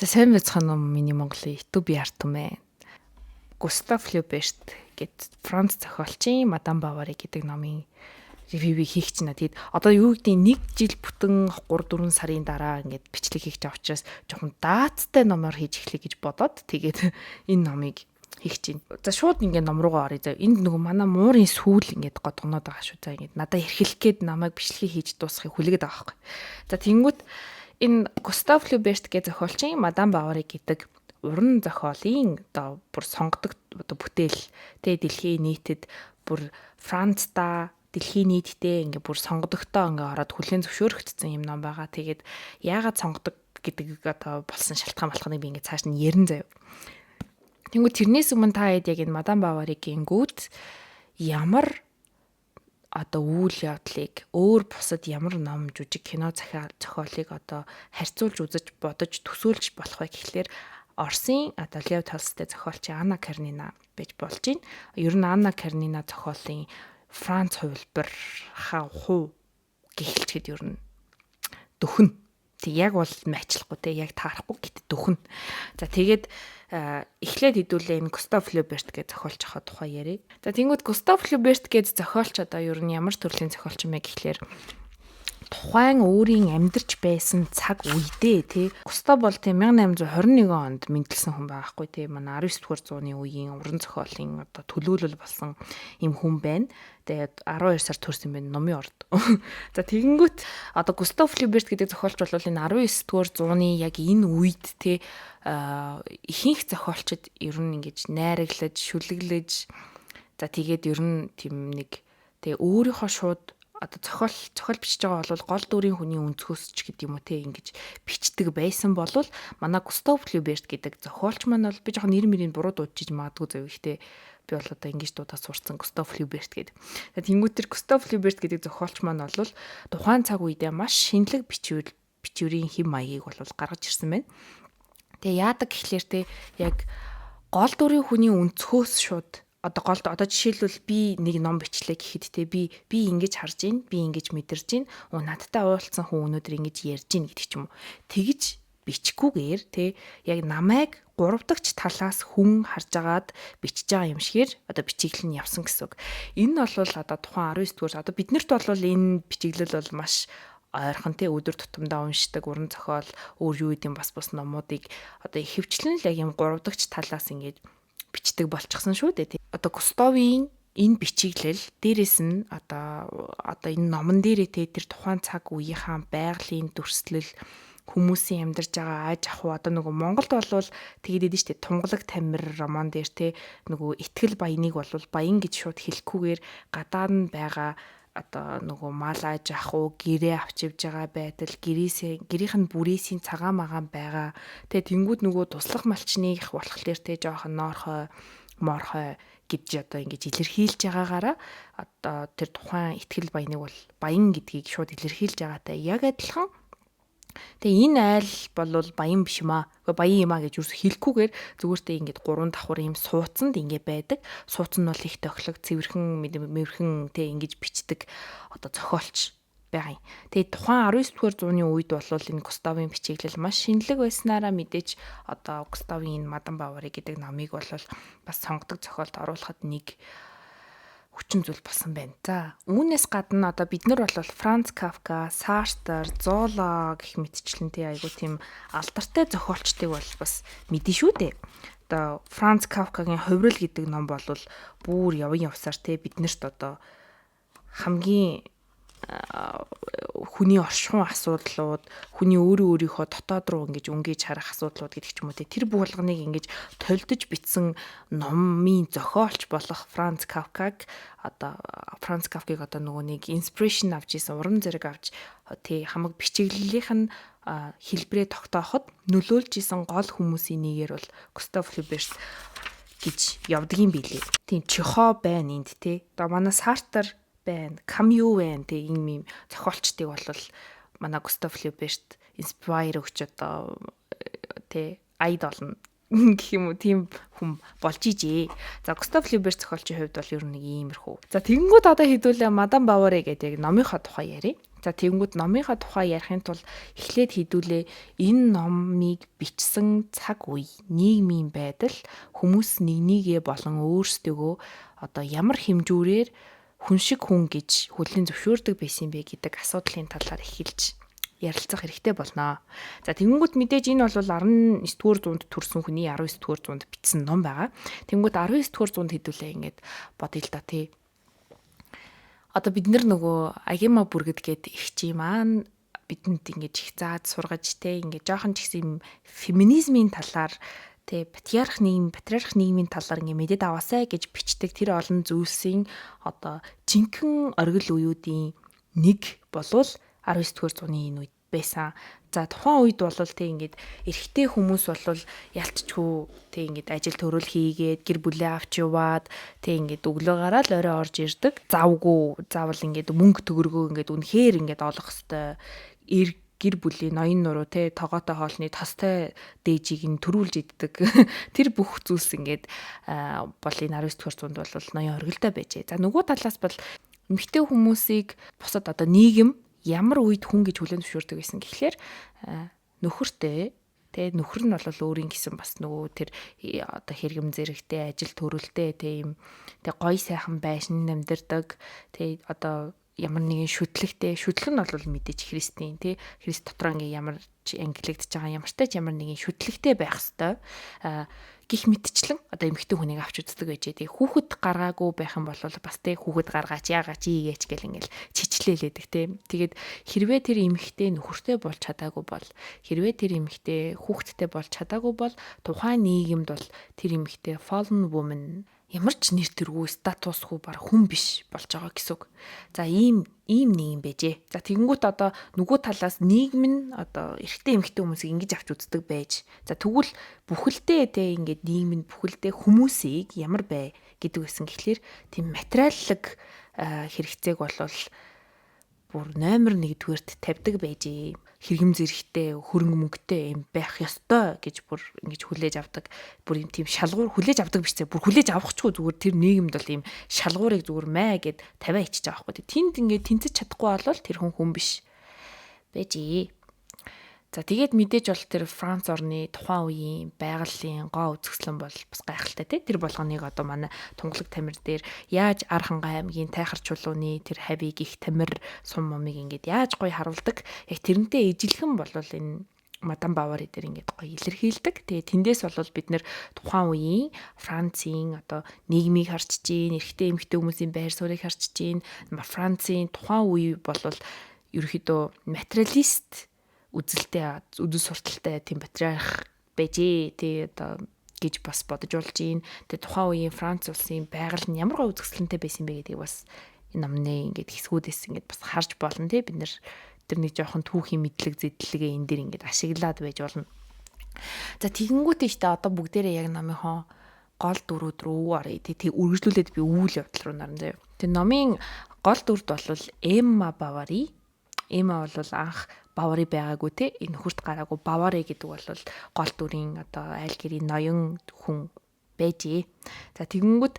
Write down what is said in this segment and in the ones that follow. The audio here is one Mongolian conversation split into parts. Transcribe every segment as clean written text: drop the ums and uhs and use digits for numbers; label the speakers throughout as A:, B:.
A: За, сайн байцгаана уу, миний Монголын YouTube ард түмээ. Густав Флюберт гэд Франц зохиолчийн Мадам Бавари гэдэг номын review-г хийх чинь. Тэгэд одоо юу гэдэг, нэг жил бүтэн 3 4 сарын дараа ингээд бичлэг хийх гэж учраас жоохон даацтай номоор хийж эхлэе гэж бодоод, тэгээд энэ номыг хийх чинь. За, шууд ингээд ном руугаа оръё заа. Энд нөгөө манай муурын сүүл ингээд годгоноод байгаа шүү. За, ингээд надаа эрхэлэх гээд намайг бичлэгийг хийж дуусгахыг хүлээгээд байгаа байхгүй. За, тэнгүүт энэ Густав Флюберт гэх зохиолчийн Мадам Бавари гэдэг уран зохиолын одоо бүр сонгодог одоо бүтээл тэ, дэлхийн нийтэд, бүр Францда, дэлхийн нийтдээ ингээ бүр сонгодогтой ингээ ороод хүлээн зөвшөөрөгдсөн юм ном байгаа. Тэгээд яагаад сонгодог гэдэг одоо болсон шалтгаан болохыг би ингээ цааш нь ярин заяа. Тэнгүү тэрнээс өмнө та хэд яг энэ Мадам Бавари гингүүд ямар одоо үйл явдлыг өөр бусад ямар ном, жүжиг, кино зохиолыг одоо харьцуулж үзэж, бодож, төсөөлж болох вэ гэхлээр Оросын одоо Лев Толстой зохиолчийн Анна Каренина байж болж байна. Ер нь Анна Каренина зохиолын Франц хувилбар хаа хуу гэхэлчихэд ер нь дөхөн. Тэг яг бол матчлахгүй те, яг таарахгүй гэт дөхөн. За, тэгээд эхлээд хэдүүлээ энэ Густав Флюберт гэж зохиолч хаа тухай ярив. За, тэнгууд Густав Флюберт гэж зохиолч одоо ер нь ямар төрлийн зохиолч юм бэ гэхлээр тухайн өөрийн амьдарч байсан цаг үедээ тий, Густав бол тий 1821 онд мэндэлсэн хүн байгаа хгүй тий, манай 19 дугаар зууны үеийн уран зохиолын одоо төлөөлөл болсон юм хүн байна. Тэгээд 12 сар төрсэн байна номын орд. За, тэгэнгүүт одоо Густав Флюберт гэдэг зохиолч бол энэ 19 дугаар зууны яг энэ үед тий ихэнх зохиолчид ер нь ингэж найраглаж, шүлэглэж, за тэгээд ер нь тийм нэг тэгээ өөрийнхөө шууд одоо зохиол бичиж байгаа бол гол дүрийн хүний өнцгөөс ч гэдэг юм уу те, ингэж бичдэг байсан бол манай Густав Флюберт гэдэг зохиолч маань бол, би жоохон нэр мөрийг буруу дуудаж магадгүй зөв, ихтэй би бол одоо ингэж дуудаад сурцсан, Густав Флюберт гэдэг. Тэнгүүт тэр Густав Флюберт гэдэг зохиолч маань бол тухайн цаг үедээ маш шинэлэг бичвэрийн хэм маягийг бол гаргаж ирсэн байна. Тэгээ яадаг гэхлээр те, яг гол дүрийн хүний өнцгөөс шууд одоо гол, одоо жишээлбэл би нэг ном бичлээ гэхэд те, би ингэж харж гин, би ингэж мэдэрж гин, надтай уулзсан хүн өнөөдөр ингэж ярьж гин гэдэг ч юм уу. Тэгж бичихгүйгээр те, яг намайг гурав дахь талаас хүн харж агаад бичиж байгаа юм шигээр одоо бичиглэл нь явсан гэсэн үг. Энэ нь бол одоо тухайн 19 дугаар, одоо биднэрт бол энэ бичиглэл бол маш ойрхон те, өдөр тутамдаа уншдаг уран зохиол, өөр юу гэдэм бас бус номуудыг одоо ихэвчлэн л яг юм гурав дахь талаас ингэж бичдэг болчихсон шүү дээ. Одоо Густавын энэ бичиглэл дээрэс нь одоо энэ номон дээрээ те, тэр тухайн цаг үеийнхаа байгалийн дүрслэл, хүмүүсийн амьдарч байгаа аж ахуй, одоо нөгөө Монголд болвол тэгээд идэв штэ, Тунгалаг тамир роман дээр те, нөгөө итгэл баяныг бол баян гэж шууд хэлэхгүйгээр гадаа нь байгаа одоо нөгөө мал аж ахуй, гэрээ авч явж байгаа байдал, гэрээсээ, гэрийнх нь бүрээсийн цагаан магаан байгаа. Тэгээ тэнгууд нөгөө туслах малчных болохоор те, жоохон ноорхой морхой гэж одоо ингэж илэрхийлж байгаагаараа одоо тэр тухайн итгэл баяныг бол баян гэдгийг шууд илэрхийлж байгаатай яг адилхан. Тэгээ энэ айл болвол баян биш юм аа. Гэхдээ баян юм аа гэж юус хэлэхгүйгээр зүгээр ингээд гурван давхар ийм сууцанд ингээд байдаг. Сууц нь бол их тохилог, цэвэрхэн мэрхэн тэ, ингэж бичдэг одоо зохиолч байгаа юм. Тэгээ тухайн 19 дугаар зууны үед бол энэ Густавын бичиглэл маш шинэлэг байснараа мэдээж одоо Густавын энэ Мадам Бавари гэдэг номыг бол бас сонгодог зохиолд оруулахад нэг хүчин зүйл болсон байна. За, үүнээс гадна одоо бид нар бол Франц Кафка, Сартр, Зола гэх мэтчлэн тий айгу тийм алдартай зохиолчдыг бол бас мэдэн шүү дээ. Одоо Франц Кафкагийн Хувирал гэдэг ном бол бүр явын явсаар тий биднэрт одоо хамгийн хүний оршихуун асуудлууд, хүний өөрөө өөрийнхөө дотоод руу ингэж өнгөж харах асуудлууд гэдэг ч юм уу те, тэр болгоныг ингэж толдож бичсэн номын зохиолч болох Франц Кафкаг, одоо Франц Кафкыг одоо нөгөө нэг inspiration авч исэн, урам зориг авч тий хамаг бичиглэлийнх нь хэлбэрээ тогтооход нөлөөлж исэн гол хүмүүсийн нэгээр бол Густав Флюберт гэж явдгийн билээ. Тийм Чехов байна энд те. Одоо манай Сартр байна, Камю байна те, ийм ийм зохиолчдыг бол манай Густав Флюберт inspire өгч одоо те idol нь гэх юм уу, тийм хүн болж ижээ. За, Густав Флюберт зохиолчийн хувьд бол ер нь нэг иймэрхүү. За, тэгэнгүүт одоо хэдүүлээ Мадам Бавари гэдэг яг номынхоо тухай ярив. За, тэгэнгүүт номынхаа тухай ярихын тулд эхлээд хэдүүлээ энэ номыг бичсэн цаг үе, нийгмийн байдал, хүмүүс нэг нэгээ болон өөрсдөө одоо ямар хэмжүүрээр хүн шиг хүн гэж хүлээн зөвшөөрдөг байсан бэ гэдэг асуудлын талаар эхэлж ярилцах хэрэгтэй болно. За, тэгэнгүүт мэдээж энэ бол 19-р зуунд төрсэн хүний 19-р зуунд бичсэн ном байгаа. Тэгэнгүүт 19-р зуунд хэдүүлээ ингээд бодъё л да, тий. Одоо бид нар нөгөө Агима бүргэд гээд их чи маань бидэнд ингэж их зааж сургаж, те, ингээд жоохон ч гэсэн юм феминизмын талаар, те, патриарх нийгмийн талаар ингээ мэдээд аваасай гэж бичдэг тэр олон зүйлсийн одоо жинхэнэ оргил үеүүдийн нэг болвол 19-р зууны энэ үед байсан. За, тухайн үед бол тэг ингээд эрэгтэй хүмүүс бол ялтчгүй, тэг ингээд ажил төрөл хийгээд, гэр бүлээ авч яваад, тэг ингээд өглөө гараад орой орж ирдэг. Завгүй, заавал ингээд мөнгө төгрөгөө ингээд үнэхээр ингээд олох хэвээр гэр бүлийн ноён нуруу, те, тогоотой хоолны тостой дээжийг нь төрүүлж иддэг. Тэр бүх зүйлс ингээд бол энэ 19 дугаар зуунд бол ноён оргилдоо байжээ. За, нөгөө талаас бол эмэгтэй хүмүүсийг бусад одоо нийгэм ямар үед хүн гэж хүлээн зөвшөөрдөг байсан гэхлээр нөхөртэй. Тэ, нөхөр нь бол өөрийн гэсэн бас нөгөө тэр одоо хэрэгэм зэрэгтэй, ажил төрөлтэй, тэ, юм тэ гоё сайхан байшин амьдардаг, тэ, одоо ямар нэгэн шүтлэгтэй. Шүтлэг нь бол мэдээж христийн, тий, Христ дотор ингээ ямар ч ангилагдж байгаа ямартай ч ямар нэгэн шүтлэгтэй байх хэвээр гих мэтчлэн одоо эмэгтэй хүнийг авч үздэг байжээ. Тэг хүүхэд гаргаагүй байх юм бол бас, тэг, хүүхэд гаргаач, яагаач, ийгээч гэл ингээл чичлээлээдэг, те. Тэгээд хэрвээ тэр эмэгтэй нөхөртэй болж чадаагүй бол, хэрвээ тэр эмэгтэй хүүхэдтэй болж чадаагүй бол тухайн нийгэмд бол тэр эмэгтэй fallen woman, ямар ч нэр төргүй, статусгүй, бар хүн биш болж байгаа гэсэн үг. За, ийм ийм нэг юм байжээ. За, тэгэнгүүт одоо нөгөө талаас нийгэм нь одоо эрэгтэй эмэгтэй хүмүүсийг ингэж авч үздэг байж. За, тэгвэл бүхэлдээ, те, ингээд нийгэм нь бүхэлдээ хүмүүсийг ямар бай гэдэг байсан гэхлээр тийм материаллык хэрэгцээг болвол бүр номер 1-дүгээрт тавьдаг байжээ. Хэрэгэм зэрэгтэй, хөрөнгө мөнгөтэй юм байх ёстой гэж бүр ингэж хүлээж авдаг. Бүр юм тийм шалгуур хүлээж авдаг биш зэ. Бүр хүлээж авахчгүй, зүгээр тэр нийгэмд бол ийм шалгуурыг зүгээр мэ гэд тавиа ичиж байгаа байхгүй. Тэнд ингээд тэнцэж чадахгүй бол тэр хүн хүн биш байжээ. За, тэгээд мэдээж бол тэр Франц орны тухайн үеийн байгалийн гоо үзэсгэлэн бол бас гайхалтай, тий. Тэр болгоныг одоо манай тунгалаг тамир дээр яаж Архангай аймгийн Тайхар чулууны тэр хавийг, их тамир сум мумыг ингээд яаж гоё харуулдаг. Яг тэрнтэй ижилхэн болвол энэ Мадам Бавари дээр ингээд гоё илэрхийлдэг. Тэгээ тэндээс бол бид нэр тухайн үеийн Францын одоо нийгмийг харж чинь, эрэгтэй эмэгтэй хүмүүсийн байр суурийг харж чинь, Францын тухайн үе бол ерөөхдөө материалист үзэлтэй, үзэл сурталтай тийм патриарх байжээ. Тий, одоо гэж бас бодож болж гин. Тэгээ тухайн үеийн Франц улсын байгаль нь ямар гоё үзэсгэлэнтэй байсан бэ гэдгийг бас энэ номны ингээд хэсгүүдээс ингээд бас харж болно, тий. Бид нэр тэр нэг жоохон түүхийн мэдлэг зэдлэгээ энэ дэр ингээд ашиглаад байж болно. За, тэгэнгүүтээ штэ одоо бүгдээрээ яг номынхоо гол дүрүүд рүү оръё. Тэг үргэлжлүүлээд би үйл явдал руу нарна заяа. Тэг номын гол дүрд бол Эмма Бавари. Эмма бол анх Бавари байгаагүй, те, энэ нөхөрт гараагүй Бавари гэдэг бол гол дүрийн одоо айл гэрийн ноён хүн байжээ. За, тэгэнгүүт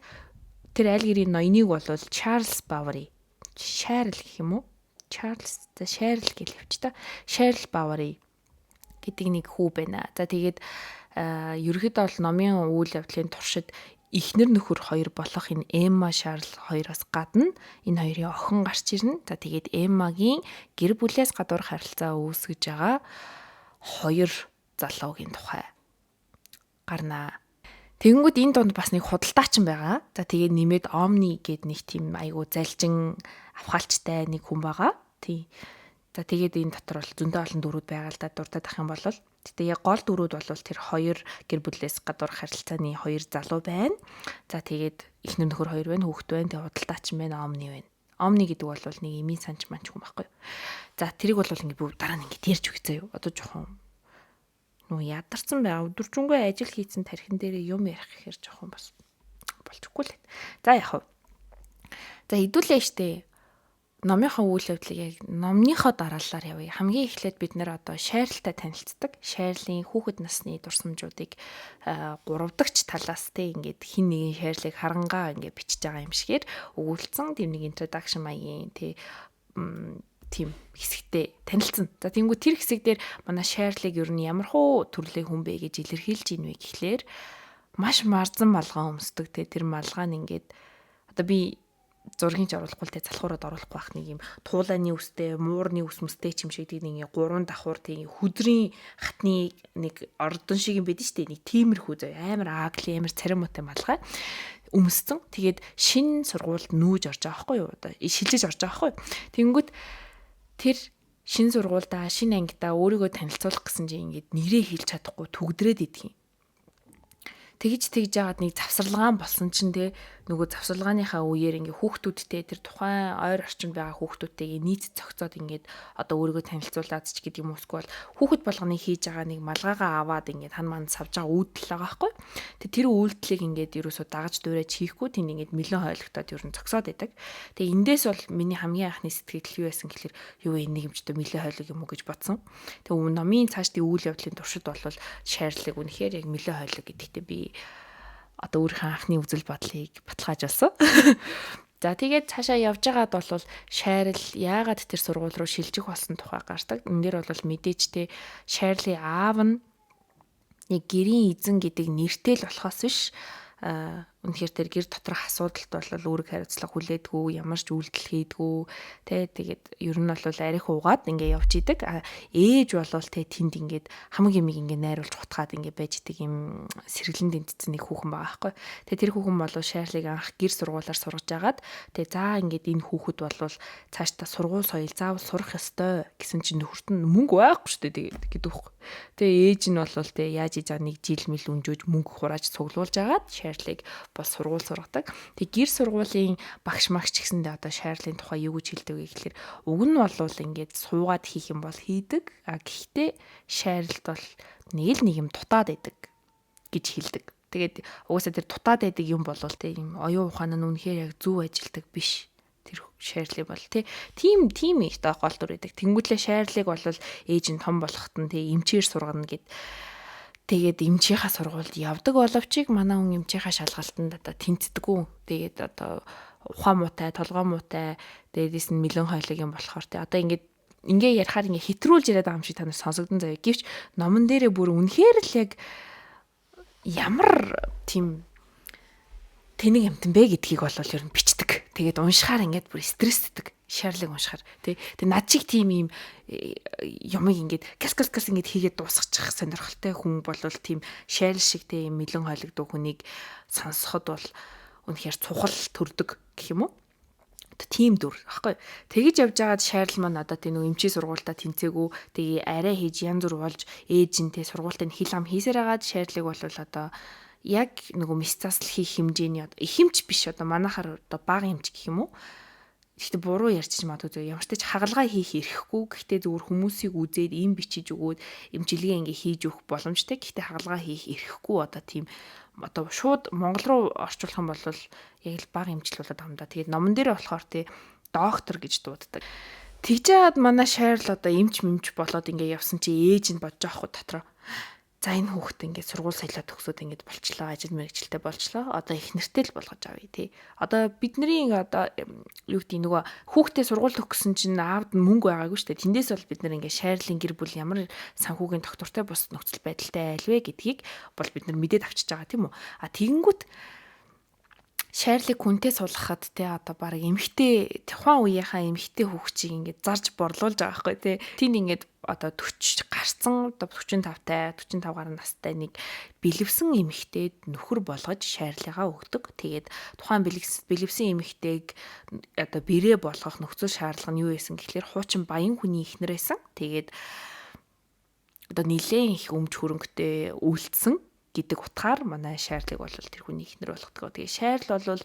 A: тэр айл гэрийн ноёныг бол Чарльз Бавари. Шарл гэх юм уу? Чарльз, за, Шарл гэж явч та. Шарл Бавари гэдэг нэг хүү байна. За, тэгээд ерөөхдөө бол номын үйл явдлын туршид эхнэр нөхөр хоёр болох энэ Эмма, Шарл хоёроос гадна энэ хоёрын охин гарч ирнэ. За, тэгээд Эммагийн гэр бүлээс гадуур харилцаа үүсгэж байгаа хоёр залуугийн тухай гарнаа. Тэгэнгүүт энэ дунд бас нэг худалдаачин байгаа. За, тэгээд нэмээд Омни гээд нэг тийм айгу залжин авхаалчтай нэг хүн байгаа. Тий. За, тэгээд энэ дотор бол зөндөө олон дүрүүд байгаа л да, дуртад ах юм бол. Гэтэ яг гол дүрүүд бол тэр хоёр гэр бүлээс гадуур харилцааны хоёр залуу байна. За, тэгээд эхнэр нөхөр хоёр байна, хүүхэд байна, тэгээд худалдаачин байна, Омни байна. Омни гэдэг бол нэг эмийн санч манч хүн байхгүй юу. За, тэрийг бол ингээ би дараа нь ингээ ярьж өгч заяа. Одоо жоохон нүү ядарсан байгаа. Өдөржингөө ажил хийцэн тархин дээрээ юм ярих гэхээр жоохон бас болчихгүй л. За, яг хав. За, хэдүүлээ штэ номынхоо үйл явдлыг яг номныхоо дараалалаар явъя. Хамгийн эхлээд бид нэр одоо Шарльтай танилцдаг. Шарлийн хүүхэд насны дурсамжуудыг гурав дахь талаас, те, ингээд хин нэгэн Шарлыг харангаа ингээд бичиж байгаа юм шигээр өгүүлсэн тийм нэг introduction маягийн, те. тийм хэсэгтээ танилцсан. За тэнгуү тэр хэсэг дээр манай Шарлиг ер нь ямар хуу төрлийн хүн бэ гэж илэрхийлж ийн вэ гэхлээр маш марзан малгай өмсдөг те, тэр малгай нь ингээд одоо би зургийн ч оруулахгүй те, залхуураад оруулахгүй байх нэг юм туулааны үстэй, муурны үс мүстэй ч юм шиг нэг ингээ гурван давхар тийм хүдрийн хатны нэг ордон шиг юм байдэн штэ, нэг тиймэрхүү заяа амар агли, амар царин муутай малгай өмссөн. Тэгээд шин сургуульд нүүж орж байгаа байхгүй юу? Одоо шилжиж орж байгаа байхгүй юу? Тэнгүүт тэр шин сургуульдаа, шин ангидаа өөрийгөө танилцуулах гэсэн чинь ингээд нэрээ хэлж чадахгүй түгдрээд идэх юм. Тэгж тэгж жагаад нэг завсарлагаан болсон чинь те, нөгөө завсарлагааныхаа үеэр ингээ хүүхдүүдтэй тэр тухайн ойр орчинд байгаа хүүхдүүдтэйгээ нийц зохицоод ингээд одоо өөрийгөө танилцуулаад ч гэдэг юм уу, эсвэл хүүхэд болгоны хийж байгаа нэг малгайгаа аваад ингээд хан манд савж байгаа үйлдэл байгаа байхгүй. Тэр үйлдэлийг ингээд ерөөсөө дагаж дуурайж хийхгүй, тэнд ингээд мэлэн хойлогдоод ер нь зогсоод байдаг. Тэгээ эндээс бол миний хамгийн анхны сэтгэл юу байсан гэхэлэр юу вэ, нэг юмчтой мэлэн хойлог юм уу гэж бодсон. Тэгээ номын цаашдын үйл явдлын туршид бол Шарлыг үнэхээр яг мэлэн хойлог гэдэгтээ би одоо өөрийнхөө анхны үзэл бодлыг баталгаажуулсан. За тэгээд цаашаа явж байгаад бол Шарл яагаад тэр сургууль руу шилжих болсон тухай гардаг. Энэ дээр бол мэдээж те, Шарлийн аав нь нэг гэрийн эзэн гэдэг нэртэй л болохоос биш, үнэхээр тэр гэр доторх асуудалд бол үүрэг хариуцлага хүлээдгүү, ямар ч үйлдэл хийдгүү тэ, тэгээд ер нь бол арих уугаад ингээ явж идэг. Ээж болвол тэ тэнд ингээд хамаг юмыг ингээ найруулж хутгаад ингээ байж идэг юм сэргэлэн дэнтцэн нэг хүүхэн байгаа байхгүй. Тэ тэр хүүхэн бол Шарлиг анх гэр сургуулаар сургаж агаад тэ за ингээд энэ хүүхэд бол цаашдаа сургууль соёл заавал сурах ёстой гэсэн чинь нөхөрт нь мөнгө байхгүй шүү дээ тэгээд гэдэг үхгүй. Тэгээ ээж нь бол тэ яаж хийж байгаа нэг жил мэл өнжөөж мөнгө хурааж цуглуулж агаад Шарлиг бол сургууль сургадаг. Тэг гэр сургуулийн багш магч гэсэндээ одоо Шарлын тухай юу гэж хэлдэг вэ гэхэлэр уг нь бол ингээд суугаад хийх юм бол хийдэг. А гэхдээ Шарлд бол нэг л нэг юм дутаад байдаг гэж хэлдэг. Тэгээд угаасаа тэр дутаад байдаг юм бол тэ юм оюун ухаан нь үнэхээр яг зөв ажилдаг биш. Тэр Шарлиг бол тий тийм тийм их доо гол дүр байдаг. Тэнгүүтлээ Шарлиг бол ээж нь том болоход нь тий эмчээр сургана гэд. Тэгээд эмчийнхаа сургуульд явдаг боловч манай хүн эмчийнхаа шалгалтанд одоо тэнцдэггүй. Тэгээд одоо ухаан муутай, толгой муутай, дээрээс нь мэлэн хойлог юм болохоор тий одоо ингээд ингээ ярихаар ингээ хэтрүүлж яриад байгаа юм шиг та нар сонсогдсон заяа. Гэвч номон дээрээ бүр үнэхээр л яг ямар тийм тэнэг юмтан бэ гэдгийг бол ер нь бичдэг. Тэгээд уншихаар ингээд бүр стрессдэг. Шарлыг уншихаар тий. Тэгээд над чиг тийм юм юмыг ингээд гас гас гас ингээд хийгээд дуусгачих сонирхолтой хүн бол тийм Шарл шиг тий юм мэлэн хойлогдуу хүнийг сонсоход бол үнэхээр цухал төрдөг гэх юм уу? Тийм дүр аахгүй. Тэгэж явж байгаад Шарл маань одоо тийм нэг эмчийн сургуультай тэнцээгүү. Тэгээ арай хийж янз бүр болж ээж нь тий сургуультай нь хил ам хийсээр хагаад Шарлыг бол одоо яг нөгөө мис засал хийх хэмжээний одоо их хэмч биш, одоо манайхаар одоо бага хэмж гэх юм уу. Гэхдээ буруу ярьчих магадгүй зөв. Ямар ч тач хагалгаа хийх эрхгүй. Гэхдээ зүгээр хүмүүсийг үзээд им бичиж өгөөд эмчилгээ ингээ хийж өгөх боломжтой. Гэхдээ хагалгаа хийх эрхгүй одоо тийм одоо шууд Монгол руу орчуулах юм бол яг л бага эмчил болоод байгаа юм да. Тэгээд номон дээр болохоор тий доктор гэж дууддаг. Тэгж яагаад манай Шарл одоо эмч мэмч болоод ингээ явсан чи ээж нь бодож байгаа хгүй дотроо. За энэ хүүхэд ингээд сургууль соёлоо төгсөөд ингээд болчлоо, ажил мэргэжилтэй болчлоо. Одоо их нэртэй л болгож авъя тий. Одоо бидний одоо юу гэдэг нөгөө хүүхдээ сургууль төгссөн чинь аавд нь мөнгө байгаагүй шүү дээ. Тэндээс бол бид нар ингээд Шарлын гэр бүл ямар санхүүгийн доктортой бус нөхцөл байдалтай айл вэ гэдгийг бол бид нар мэдээд авчиж байгаа тийм үү. А тэгэнгүүт Шарлыг хүнтэй суулгахад те одоо баг эмхтэй тухайн үеийнхаа эмхтэй хүүхчийг ингээд зарж борлуулж байгаа байхгүй те. Тэнд ингээд одоо 40 гарцсан одоо 45 тай 45 гаруй настай нэг бэлэвсэн эмхтэйд нөхөр болгож Шарлыгаа өгдөг. Тэгээд тухайн бэлэвсэн эмхтэйг одоо бэрээ болгох нөхцөл шаардлага нь юу байсан гэхлээр хуучин баян хүний эхнэр байсан. Тэгээд одоо нилээн их өмч хөрөнгөтэй үйлдсэн гэдэг утгаар манай Шарлыг бол тэр хүний эхнэр болгодог. Тэгээ Шарл бол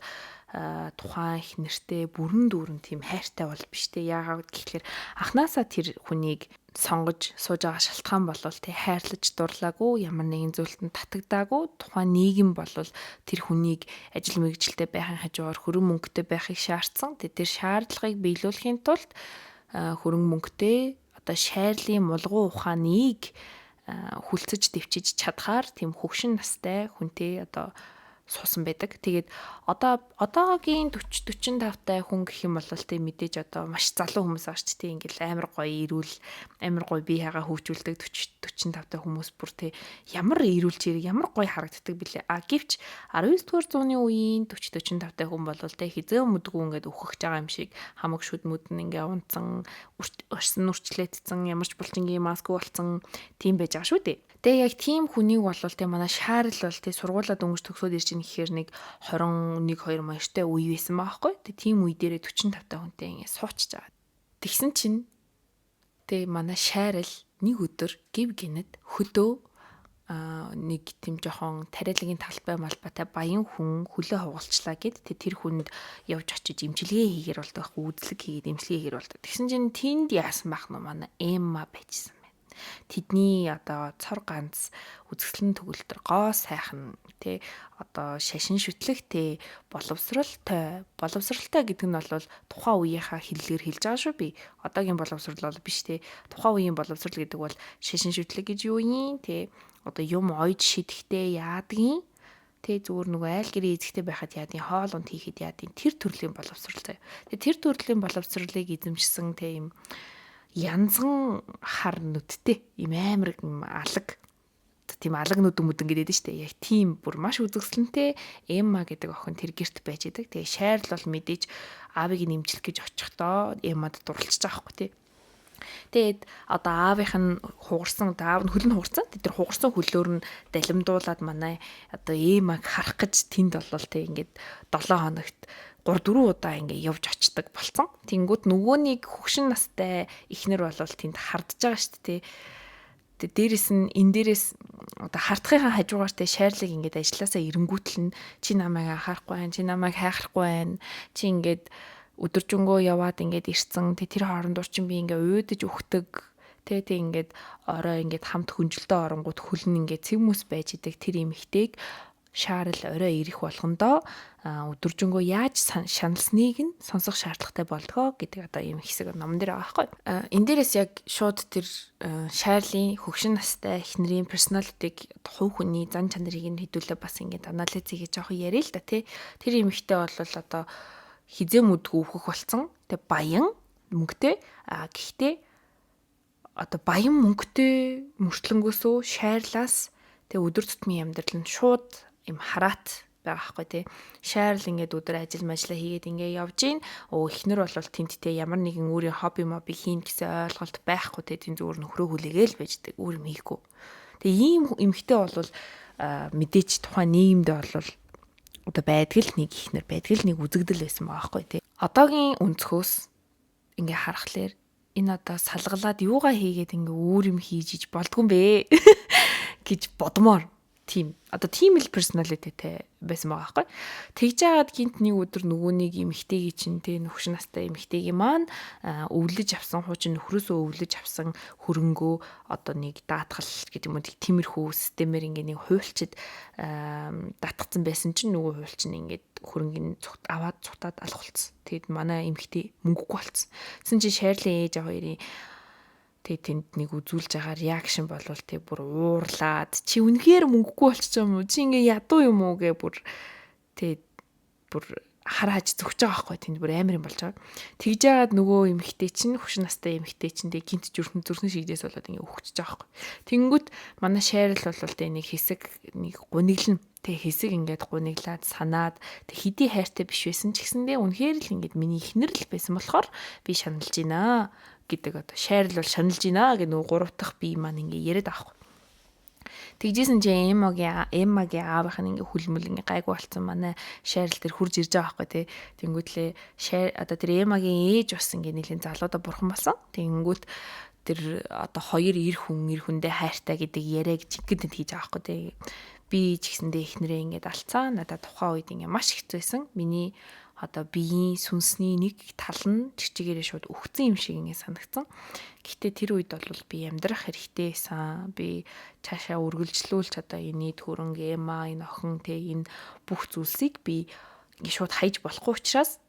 A: тухайн их нэртэй бүрэн дүүрэн тийм хайртай бол биш те. Яагаад гэхлээр анханасаа тэр хүнийг сонгож сууж байгаа шалтгаан бол тэ хайрлаж дурлаагүй, ямар нэгэн зүйлд нь татагдаагүй. Тухайн нийгэм бол тэр хүнийг ажил мэргэжилтэй байхын хажуугаар хөрөн мөнгөтэй байхыг шаардсан. Тэгээ тэр шаардлагыг биелүүлэхийн тулд хөрөн мөнгөтэй одоо Шарлын мулгуу ухааныг хүлцэж дэвчиж чадхаар тийм хөгшин настай хүнтэй одоо суусан байдаг. Тэгээд одоо одоогийн 40 45 тай хүн гэх юм бол тэ мэдээж одоо маш залуу хүмүүс байгаа ч тэ ингээл амар гоё эрүүл, амар гоё бие хагаа хөгжүүлдэг 40 45 тай хүмүүс бүр тэ ямар эрүүл чирэг, ямар гоё харагддаг билээ. А гэвч 19 дугаар зууны үеийн 40 45 тай хүн бол тэ хизээ мүдгүү ингээд өөхөж байгаа юм шиг хамаг шүд мүд нь ингээ унтсан, урсан нүрчлээдсэн, ямар ч булчингийн маск болцсон тийм байж байгаа шүү дээ. Тэгээ яг тийм хүнийг бол тэ манай Шарл бол тэ сургуулаа дөнгөж төгсөөд ирж ийн гэхээр нэг 21 2 маяртай үе байсан байхгүй. Тэгээ тийм үе дээрээ 45 та хүнтэй ингээ суучж байгаа. Тэгсэн чинь тэгээ манай Шарл нэг өдөр гів гинэд хөдөө нэг тийм жоохон тариалагын талбай малбайтай баян хүн хөлөө хугалчлаа гэд тэр хүнд явж очиж имчилгээ хийгээр болдог байхгүй, үзлэг хийгээд имчилгээ хийгээр болдог. Тэгсэн чинь тэнд яасан бах нь манай Эмма байжсан. Тэдний одоо цор ганц үзэсгэлэн төгөлдөр гоо сайхан тий одоо шашин шүтлэгтэй боловсралтай, боловсралтай гэдэг нь бол тухайн үеийнхаа хэллэгээр хэлж байгаа шүү би. Одоогийн боловсрал бол биш тий. Тухайн үеийн боловсрал гэдэг бол шашин шүтлэг гэж юу юм тий. Одоо юм ойж шидэхтэй яадгийн тий зүгээр нөгөө айл гэрээ эзэгтэй байхад яадын хоол унд хийхэд яадын тэр төрлийн боловсрал заяа. Тэгээ тэр төрлийн боловсролыг эзэмшсэн тий юм янзан хар нүдтэй им амар юм алаг тийм алаг нүдэн мүдэн гэдэг нь шүү дээ. Яг тийм бүр маш үзэсгэлэнтэй Эмма гэдэг охин тэр герт байж идэг. Тэгээ Шарл бол мэдээж аавыг нэмжлэх гэж очихдоо Эммад дурлцж байгаа байхгүй тий. Тэгээд одоо аавынх нь хугарсан, аав нь хөл нь хугарсан. Тэр хугарсан хөлөөр нь далимдуулаад манай одоо Эммаг харах гэж тэнд болвол тий ингээд 7 хоногт 3 4 удаа ингээ явж очдог болцсон. Тэнгүүд нөгөөнийг хөгшин настай эхнэр болвол тэнд хардж байгаа шүү дээ. Тэ дээрэс нь энэ дээрээс одоо хардахынхаа хажуугаар тэ Шарлыг ингээд ажилласаа эренгүүтэл нь чи намайг анхаарахгүй байна, чи намайг хайхрахгүй байна, чи ингээд өдөржингөө яваад ингээд ирцэн тэ тэр хоорондор чинь би ингээ уйдаж өгдөг. Тэ тэ ингээд орой ингээд хамт хүнжилтөө оронгууд хөлн ингээд цэвмүс байж идэг тэр эмэгтэйг Шарл орой ирэх болгондоо өдөржингөө яаж шаналсныг нь сонсох шаардлагатай болдгоо гэдэг одоо ийм хэсэг номон дээр байгаа байхгүй. Энэ дээрээс яг шууд тэр Шарлийн хөгшин настай эхнэрийн personality-г хувь хүний зан чанарыг нь хэдүүлээ бас ингээд анализ хийгээ жоохон яриа л да тий. Тэр эмэгтэй бол одоо хизээ мүдгүү өөхөх болсон. Тэг баян мөнгөтэй. А гэхдээ одоо баян мөнгөтэй мөртлөнгөөсөө Шарлаас тэг өдөр тутмын амьдрал нь шууд им хараат байгаа байхгүй тий. Шарл ингээд өдөр ажил мажлаа хийгээд ингээ явж гин. Өө эхнэр бол тэнд те ямар нэгэн өөрийн хобби моби хийн гэсэн ойлголт байхгүй те. Тэн зүгээр нөхрөө хүлээгээл байждаг. Өөр юм хийхгүй. Тэгээ ийм эмэгтэй бол мэдээч тухайн нийгэмдээ бол одоо байдаг л нэг эхнэр, байдаг л нэг үзэгдэл байсан байгаа байхгүй тий. Одоогийн өнцгөөс ингээ харахлаар энэ одоо салгалаад юугаа хийгээд ингээ өөр юм хийж иж болдгүй юм бэ гэж бодмоор тийм одоо тийм л personality-тэй байсан байгаа байхгүй. Тэгж жагаад гинт нэг өдөр нөгөөнийг эмэгтэйгийн чинь тэ нөхш настай эмэгтэйгийн маань өвлөж авсан хуучин нөхрөөсөө өвлөж авсан хөрөнгөө одоо нэг даатгал гэдэг юм уу тиймэрхүү системээр ингээ нэг хуульчид даатгацсан байсан чинь нөгөө хуульч нь ингээд хөрөнгөний аваад цухтаад алах болцсон. Тэгэд манай эмэгтэй мөнгөгүй болцсон. Тэгсэн чинь Шарлийн ээж хоёрын тэгээ тэнд нэг үзүүлж байгаа реакшн болвол тэг бүр уурлаад чи үнэхээр мөнгөгүй болчих юм уу? Чи ингээ ядуу юм уу гэ бүр тэг бүр харааж зүгж байгаа байхгүй тэнд бүр амар юм болж байгаа. Тэгж жагаад нөгөө эмэгтэй чинь хөшин настай эмэгтэй чинь тэг гинт зүрхэн зүрхэн шигдээс болоод ингээ өгчөж байгаа байхгүй. Тэнгүүт манай Шарл бол тэг нэг хэсэг нэг гуниглан тэг хэсэг ингээд гуниглаад санаад тэг хэдий хайртай биш байсан ч гэсэндээ үнэхээр л ингээд миний эхнэр л байсан болохоор би шаналж байна гэдэг одоо Шарл бол шаналж байна гэх нөгөө гурав дахь бие маань ингээ яриад байгаа байхгүй. Тэгжсэн чинь Эммагийн аавынх нь ингээ хүлмэл ингээ гайгүй болцсон манай Шарл тэр хурж ирж байгаа байхгүй тий. Тэнгүүтлээ одоо тэр Эммагийн ээж бас ингээ нэлийн залуудаа бурхан болсон. Тэнгүүт тэр одоо хоёр эр хүн эр хүндээ хайртай гэдэг яриаг жинхэнэ хийж байгаа байхгүй тий. Би ч гэсэндээ эхнэрээ ингээд алцаа. Надад тухайн үед ингээ маш хэцүү байсан. Миний одоо биеийн сүнсний нэг тал нь чигчгээрээ шууд үхсэн юм шиг ингэ санагдсан. Гэхдээ тэр үед бол би амьдрах хэрэгтэй байсан. Би цаашаа үргэлжлүүлж одоо энэ нийт хөрөнгө, Эмма, энэ охин те энэ бүх зүйлсийг би ингэ шууд хайж болохгүй учраас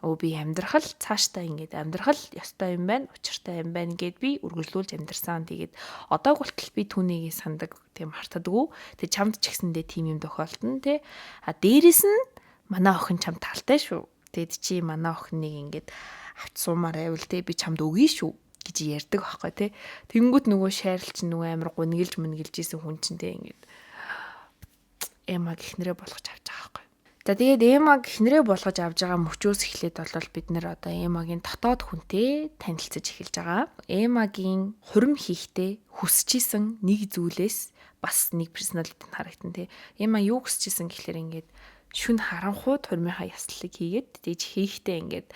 A: Өө, би амьдрах л цаашдаа ингээд амьдрах л ёстой юм байна, учиртай юм байна гэд би үргэлжлүүлж амьдарсан. Тэгээд одоо хүртэл би түүнийг сандаг, тийм мартадаггүй. Тэгээд чамд ч гэсэндээ тийм юм тохиолдно те. А дээрэс нь манай охин чамд талтай шүү. Тэгэд чи манай охиныг ингээд авч суумаар байвал те, би чамд өгье шүү гэж ярьдаг байхгүй те. Тэнгүүт нөгөө Шарл чинь нөгөө амар гунигэлж мөнгэлж исэн хүн чинь те, ингээд Эммаг эхнэрээ болгож авч байгаа байхгүй. За, тэгээд Эммаг эхнэрээ болгож авч байгаа мөчөөс эхлээд бол бид нэр одоо Эммагийн дотоод хүнтэй танилцаж эхэлж байгаа. Эммагийн хурим хийхдээ хүсэж исэн нэг зүйлээс бас нэг personality харагдана те. Эмма юу хүсэж исэн гэхлээр ингээд шүн харанхууд хурмынхаа ёслолыг хийгээд, тэгж хийхдээ ингээд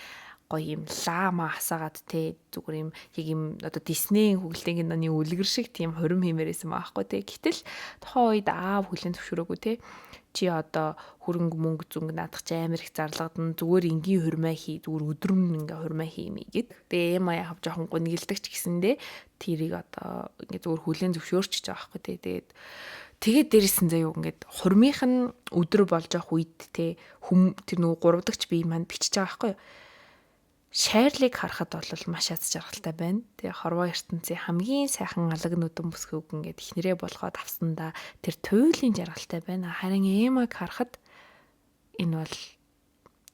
A: гоё юм лама хасаагаад те, зүгээр юм яг юм одоо Диснейн хүүхэлдэйн киноны үлгэр шиг тийм хурим хиймээр байсан байхгүй те. Гэтэл тухайн үед аав хүлээн зөвшөөрөөгүй те. Чи одоо хөрөнгө мөнгө зүнг наадах чи амар их зарлагдан, зүгээр энгийн хурмаа хий, зүгээр өдрөм ингээ хурмаа хиймээ гэд. Тэгээ Эма яг жоохон гунигэлдэг ч гэсэндээ тэрийг одоо ингээ зүгээр хүлээн зөвшөөрч байгаа байхгүй те. Тэгээд дээрээс нь заяа ингээд хурмынх нь өдөр болж явах үед те, хүм тэр нөгөө гуравдагч бие маань бичиж байгаа байхгүй юу? Шайрлыг харахад бол маш аз жаргалтай байна. Тэгээ хорвоо ертөнцийн хамгийн сайхан алаг нүдэн бүсгүйг ингээд эхнэрээ болгоод авсандаа тэр туйлын жаргалтай байна. Харин Эмаг харахад энэ бол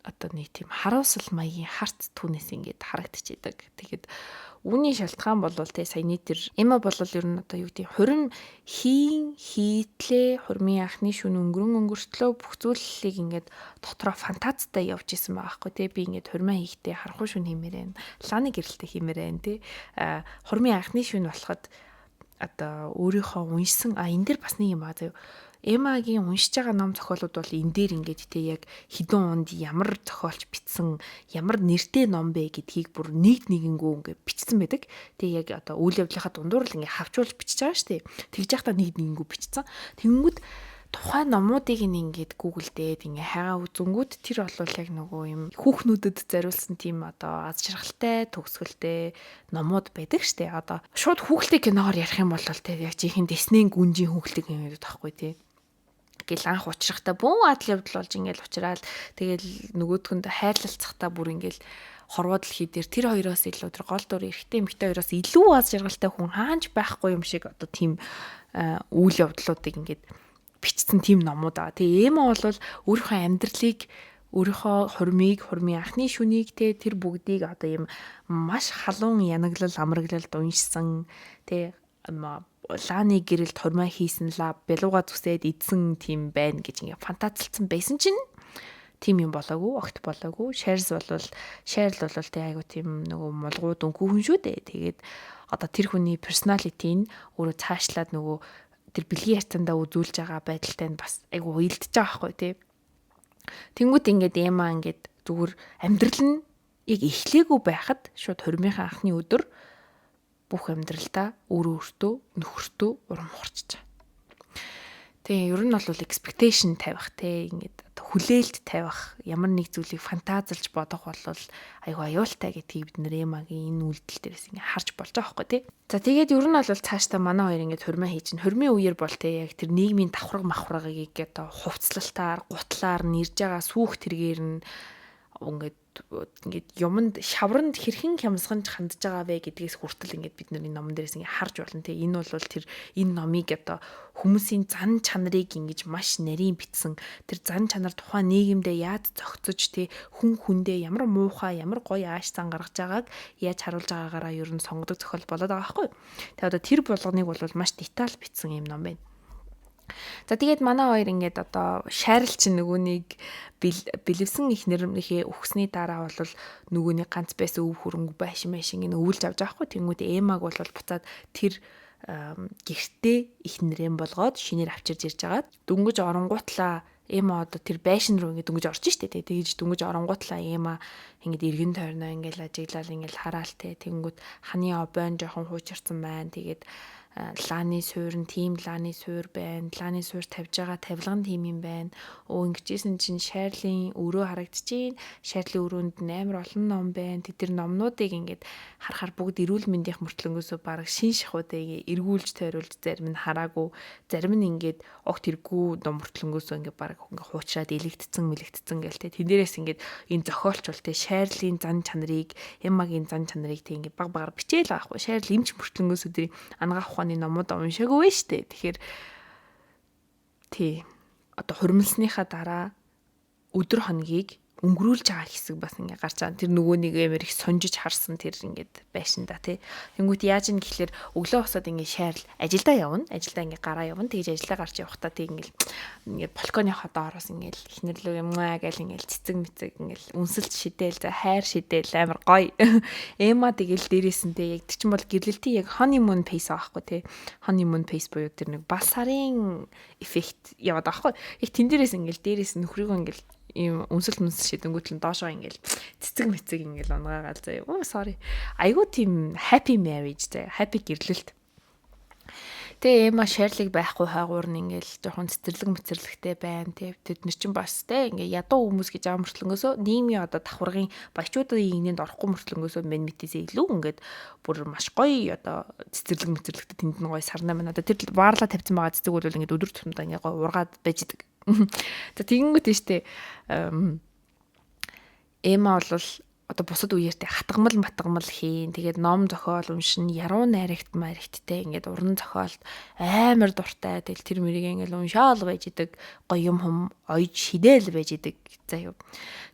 A: одоо нэг тийм харуулсал маягийн харц түүнээс ингээд харагдчихэдэг. Тэгээд үүний шалтгаан бол те, саяны тэр Эмма бол ер нь одоо юу гэдэг, хурим хийн хийтлээ, хурмын анхны шүн өнгөрөн өнгөртлөө бүх зүйлийг ингээд дотроо фантазтай явж исэн байгаа хгүй те. Би ингээд хурмаа хийхдээ харанхуй шүн хиймээр байна. Лааны гэрэлтэй хиймээр байна те. А хурмын анхны шүн болоход одоо өөрийнхөө уншсан, а энэ дэр бас нэг юм аа заяа. Эмагийн уншиж байгаа ном зохиолууд бол энэ дээр ингээд те, яг хэдэн онд ямар зохиолч бичсэн, ямар нэртэй ном бэ гэдгийг бүр нэг нэгэнгүү ингээд бичсэн байдаг. Тэгээ яг одоо үйл явдлынхаа дундуур л ингээд хавчуулж бичиж байгаа шүү дээ. Тэгж яхаа нэг нэгэнгүү бичсэн. Тэнгүүд тухайн номуудыг ингээд Google дээд ингээ хайгаа үзэнгүүт тэр бол яг нөгөө юм хүүхнүүдэд зориулсан тийм одоо аз жаргалтай төгсгөлтэй номууд байдаг штэ. Одоо шууд хүүхэлтэй киногоор ярих юм бол те, яг жинхэнэ Диснейн гүнжийн хүүхэлтэй кино гэдэг таахгүй те, гэл анх учрахта бүүн адал явдал болж ингээл учраал, тэгэл нөгөөдгөнд хайрлалцахтаа бүр ингээл хорвоо дэлхий дээр тэр хоёроос илүү, тэр гол дүр эрэгтэй эмэгтэй хоёроос илүү аз жаргалтай хүн хаанч байхгүй юм шиг одоо тийм үйл явдлуудыг ингээд бичсэн тийм номууд аа. Тэгээ Эма бол өөрийнхөө амьдралыг, өөрийнхөө хурмыг, хурмын анхны шүнийг те, тэр бүгдийг одоо ийм маш халуун янаглал амраглалд уншсан те, лааны гэрэлд хурмаа хийсэн ла бялууга зүсээд идсэн тийм байна гэж ингээ фантазлцсан байсан чинь тийм юм болоогүй, огт болоогүй. Шарл бол Шарл бол тэг айгу тийм нөгөө мулгуу дүнхүү хүн шүү дээ. Тэгээд одоо тэр хүний personality нь өөрөө цаашлаад нөгөө тэр бэлгийн харьцаандаа үзүүлж байгаа байдалтай нь бас айгу уялдж байгаа байхгүй тий. Тэнгүүт ингээд Эма ингээд зүгээр амьдрал нь яг эхлээгүй байхад шууд хурмынхаа анхны өдөр бүх амьдралдаа өөрөө өөртөө нөхөртөө урам хорчиж байгаа. Тэгээ ер нь бол expectation тавих те, ингээд одоо хүлээлт тавих, ямар нэг зүйлийг фантазлж бодох бол айгүй аюултай гэдгийг бид нэр Эмагийн энэ үйлдэл дээрээс ингээд харж болж байгаа байхгүй те. За, тэгээд ер нь бол цаашдаа манай хоёр ингээд хурмаа хийж чинь хурмын үеэр бол те, яг тэр нийгмийн давхарга мавхаргыг одоо хувцлалтаар, гутлаар нэрж байгаа сүүх тэргээр нь ингээд юмд шавранд хэрхэн хямсганж хандж байгаа вэ гэдгээс хүртэл ингээд бид нар энэ номон дээрээс ингээд харж болно те. Энэ бол тэр энэ номыг одоо хүмүүсийн зан чанарыг ингэж маш нарийн бичсэн, тэр зан чанар тухайн нийгэмдээ яаж зохицож те, хүн хүндээ ямар муухай, ямар гоё ааш зан гаргаж байгааг яаж харуулж байгаагаараа ер нь сонгодог зохиол болоод байгаа байхгүй. Тэгээ одоо тэр болгоныг бол маш деталь бичсэн юм ном байна. За, тэгээд манай хоёр ингээд одоо Шарл чинь нөгөөнийг бэлэвсэн эхнэрийнхээ өгсний дараа бол нөгөөний ганц байсан өв хөрөнгө байшин байшин гин өвлж авч байгаа хгүй. Тэнгүүд Эмаг бол буцаад тэр гэртээ эхнэрээ болгоод шинээр авчирж ирж байгаа. Дөнгөж оронгуутлаа Эма одоо тэр байшин руу ингээд дөнгөж орж штэ, тий. Тэгэж дөнгөж оронгуутлаа Эма ингээд эргэн тойрноо ингээд ажиглал, ингээд хараал те. Тэнгүүд ханы обойн жоохон хуучирсан байна. Тэгээд Лааны суур нь тийм лааны суур байна. Лааны суур тавьж байгаа тавилга нь тийм юм байна. Өө, ингэжсэн чинь Шарлийн өрөө харагдчихээн. Шарлийн өрөөнд нь амар олон ном байна. Тэд тэр номнуудыг ингээд харахаар бүгд эрүүл мэндийнх мөртлөнгөөсөө бараг шин шахуудыг эргүүлж тойруулж, зарим нь хараагүй, зарим нь ингээд огт хэрэггүй ном мөртлөнгөөсөө ингээд бараг ингээд хуучраад элэгдсэн мэлэгдсэн гээл те. Тэн дээрээс ингээд энэ зохиолч бол те Шарлийн зан чанарыг, Эммагийн зан чанарыг те ингээд баг багаар бичээл байгаа хгүй. Шарл эмч мөртлөнгөөсөө тэр анагаах ухааны номууд уншаагүй вэ штэ. Тэгэхээр тий одоо хуримлсныхаа дараа өдөр хоногийг өнгөрүүлж байгаа хэсэг бас ингээ гарч байгаа. Тэр нөгөө нэг амар их сонжиж харсан тэр ингээд байшин да тий. Тэнгүүт яаж ин гэхлээр өглөө босоод ингээ шаарл ажилдаа явна. Ажилдаа ингээ гараа явна. Тэгэж ажилдаа гарч явахдаа тий ингээл ингээ балконыхоо доороос ингээл эхнэрлөө юм аа гэл ингээл цэцэг мэцэг ингээл үнсэлт шидэл, за хайр шидэл, амар гоё. Эма тэгэл дээрээс нь тий яг тэр чинь бол гэрлэлтийн яг honeymoon phase аахгүй тий. Honeymoon phase буюу тэр нэг бал сарын эффект яваад байгаа байхгүй. Яг тэн дээрээс ингээл дээрээс нөхрийгөө ингээл ийм үнсэл мүнсэл шидэнгүүтэл нь доошоо ингээл цэцэг мэцэг ингээл унгаагаал заяа. Оо, sorry. Айгуу тийм happy marriage заяа. Happy гэрлэлт. Тэгээ Эма Шарлиг байхгүй хайгуур нь ингээл жоохон цэцэрлэг мэцэрлэгтэй байна тий. Тэд нар чинь бас тий ингээ ядуу хүмүүс гэж байгаа мөртлөнгөөсөө нийгмийн одоо давхаргын баячуудын игнэнд орохгүй мөртлөнгөөсөө мэн мэтээсээ илүү ингээд бүр маш гоё одоо цэцэрлэг мэцэрлэгтэй, тэнд нь гоё сарнаа маань одоо тэр баарлаа тавьсан байгаа цэцэг бол ингээд өдөр тутамдаа ингээ гоё ургаад байж идэг. За, тэгэнгүүт нь штэ Эма бол одоо бусад үеэртэй хатгамал матгамал хийн. Тэгээд ном зохиол уншин, яруу найрагт маригттай, ингээд уран зохиолд амар дуртай. Тэгэл тэр мөрийг ингээд уншаал байж идэг. Гоё юм хум ойж шидээл байж идэг. Заяа.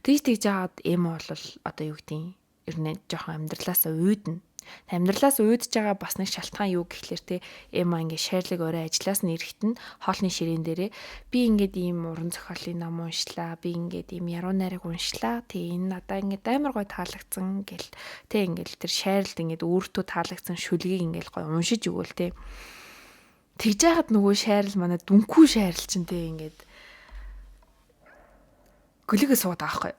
A: Тэгж тэгж жаад Эма бол одоо юу гэдгийг ер нь жоохон амьдралаасаа уйдна. Амьдралаас уйдж байгаа бас нэг шалтгаан юу гэхлээр те Эма ингээд Шарлиг орой ажиллаас нь ирэхэд нь хоолны ширээн дээрээ би ингээд ийм уран зохиолын ном уншлаа, би ингээд ийм яруу найраг уншлаа. Тэг энэ надаа ингээд амар гой таалагдсан гэл те ингээд тэр Шарлд ингээд өөртөө таалагдсан шүлгийг ингээд гой уншиж өгөөл те. Тэгж яхад нөгөө Шарл, манай дүнхүү Шарл чинь те ингээд гөлөгөө суугаад байгаа байхгүй.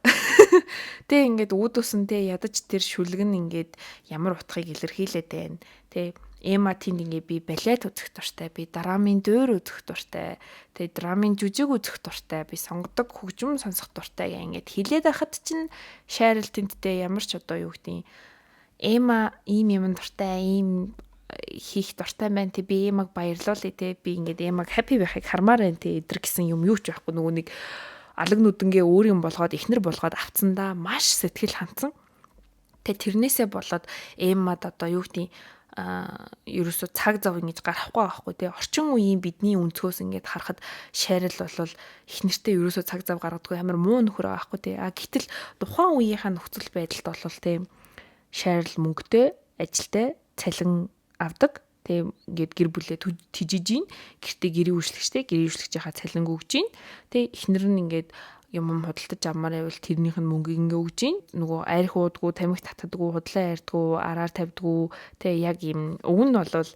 A: Тэ ингээд үүдүүлсэн те ядаж тэр шүлэг нь ингээд ямар утгыг илэрхийлээд байна. Тэ Эма тэнд ингээ би балет үзэх дуртай, би драмын дөөр үзэх дуртай, тэгээ драмын жүжиг үзэх дуртай, би сонгодог хөгжим сонсох дуртай гэх ингээд хилээд байхад чинь Шарл тенттэй ямар ч одоо юу гэдгийг Эма ийм юм дуртай, ийм хийх дуртай байна те, би Эмаг баярлуулъя те, би ингээд Эмаг happy байхыг хармаар байна те эдэр гэсэн юм юу ч байхгүй, нөгөө нэг алаг нүдэнгээ өөр юм болгоод эхнэр болгоод авцсандаа маш сэтгэл ханцсан. Тэгээ тэрнээсээ болоод Эммад одоо юу гэдгийг ерөөсө цаг зав ингэж гарахгүй байхгүй тий. Орчин үеийн бидний өнцгөөс ингээд харахад Шарил бол их нэртэй ерөөсө цаг зав гаргадаггүй амар муу нөхөр байгаа байхгүй тий. А гэтэл тухайн үеийнхаа нөхцөл байдалд бол тий Шарил мөнгөтэй, ажилтай, цалин авдаг. Тэгээ ингээд гэр бүлээ тижиж гин, гэртээ гэрээ үйлчлэгчтэй, гэрээ үйлчлэгчийнхаа цалинг өгж гин. Тэгээ эхнэр нь ингээд юм юм худалдаж авмаар байвал тэрнийх нь мөнгийг ингээ өгж гин. Нөгөө арх уудгүй, тамхи татдаггүй, худлаа ярьдаггүй, араар тавьдаггүй. Тэгээ яг юм уг нь бол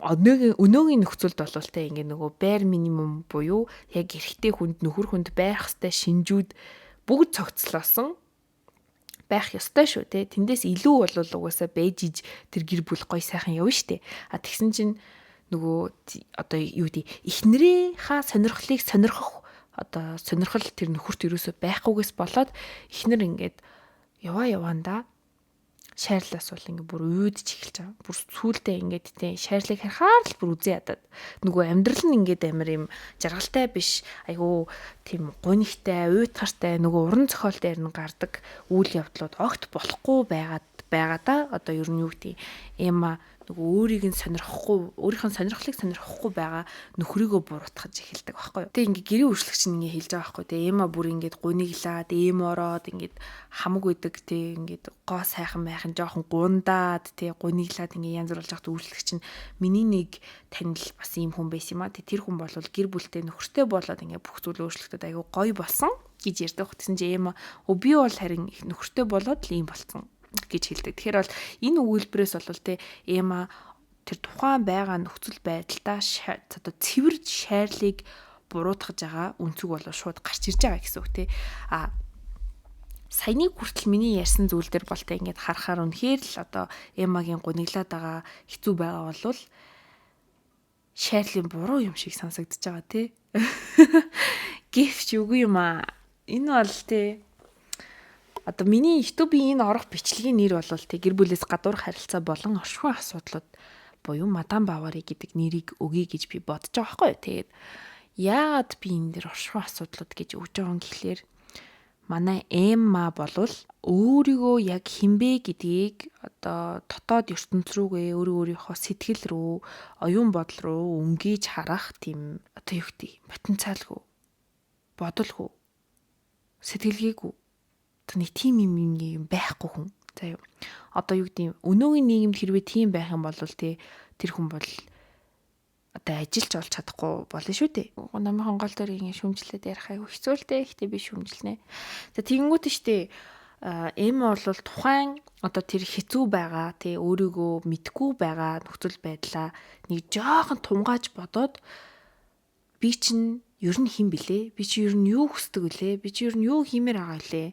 A: өнөөгийн нөхцөлд бол те ингээ нөгөө bare minimum буюу яг эрэгтэй хүнд, нөхөр хүнд байх ёстой шинжүүд бүгд цогцлоосон байх ёстой шүү те. Тэндээс илүү бол угаасаа байж иж тэр гэр бүл гой сайхан явна штэ. А тэгсэн чинь нөгөө одоо юу гэдэг эхнэрийнхаа сонирхлыг сонирхох одоо сонирхол тэр нөхөрт ерөөсөө байхгүйгээс болоод эхнэр ингээд яваа яваандаа Шарлаас бол ингээ бүр уйдж эхэлж байгаа. Бүр сүулдэ ингээд те Шарлыг харахаар л бүр үзэн ядаад. Нөгөө амьдрал нь ингээд амар юм жаргалтай биш. Айгуу тийм гунигтай, уйдгартай нөгөө уран зохиол дээр нь гардаг үйл явдлууд огт болохгүй байгаад байгаа да. Одоо ер нь юу гэдэг Эма нөгөө өөрийг нь сонирхохгүй, өөрийнх нь сонирхлыг сонирхохгүй байгаа нөхрийгөө буруутгаж эхэлдэг байхгүй юу. Тэгээ ингээ гэрээ үйлчлэгч нь ингээ хэлж байгаа байхгүй юу. Тэгээ Эма бүр ингээд гуниглаад, эм ороод ингээд хамаг үйдэг, тэг ингээд гоо сайхан майхан жоохон гундаад тэг гуниглаад ингээ янз бүр болж байхад үйлчлэгч нь миний нэг танил бас ийм хүн байсан юм а. Тэг тэр хүн бол гэр бүлтэй нөхөртэй болоод ингээ бүх зүйл өөрчлөгдөд айгүй гоё болсон гэж ярьдаг. Тэгсэн чинь Эма өө би бол харин нөхөртэй болоод л ийм болцсон гэж хэлдэг. Тэгэхээр бол энэ өгүүлбэрээс бол те Эма тэр тухайн байгаа нөхцөл байдалдаа одоо цэвэр Шарлыг буруутгаж байгаа үнцэг бол шууд гарч ирж байгаа гэсэн үг те. А саяны хүртэл миний ярьсан зүйл дээр бол те ингээд харахаар үнэхээр л одоо Эмагийн гуниглаад байгаа хэцүү байгаа болвол Шайрлын буруу юм шиг сонсогдож байгаа тий. Гэвч үгүй юм аа. Энэ бол тий одоо миний YouTube-ийн энэ орох бичлэгийн нэр бол тий гэр бүлээс гадуурх харилцаа болон оршихуй асуудлууд буюу Мадам Бавари гэдэг нэрийг өгье гэж би бодож байгаа байхгүй юу. Тэгээд яагаад би энэ дэр оршихуй асуудлууд гэж өгж байгаа юм гэхлээр манай Эмма болвол өөрийгөө яг хинбэ гэдгийг одоо дотоод ертөнц рүүгээ өөрөө өөрийнхөө сэтгэл рүү, оюун бодол руу өнгийж харах тийм одоо юу гэдэг потенциалгүй, бодолгүй, сэтгэлгээгүй одоо нэг тийм юм юм байхгүй хүн. За юу. Одоо юу гэдэг өнөөгийн нийгэмд хэрвээ тийм байх юм бол тий тэр хүн бол одоо ажиллаж олж чадахгүй болно шүү дээ. Намын гол дээр ингэ шүмжлээд ярих айгу хэцүү л дээ. Гэтэ би шүмжлэнэ. За тэгэнгүүт нь штэ эм бол тухайн одоо тэр хэцүү байгаа тий өөрийгөө мэдгүй байгаа нөхцөл байдлаа нэг жоохон тунгааж бодоод би чинь ер нь хэн блэ? Би чи ер нь юу хүсдэг вүлээ? Би чи ер нь юу хиймээр байгаа вүлээ?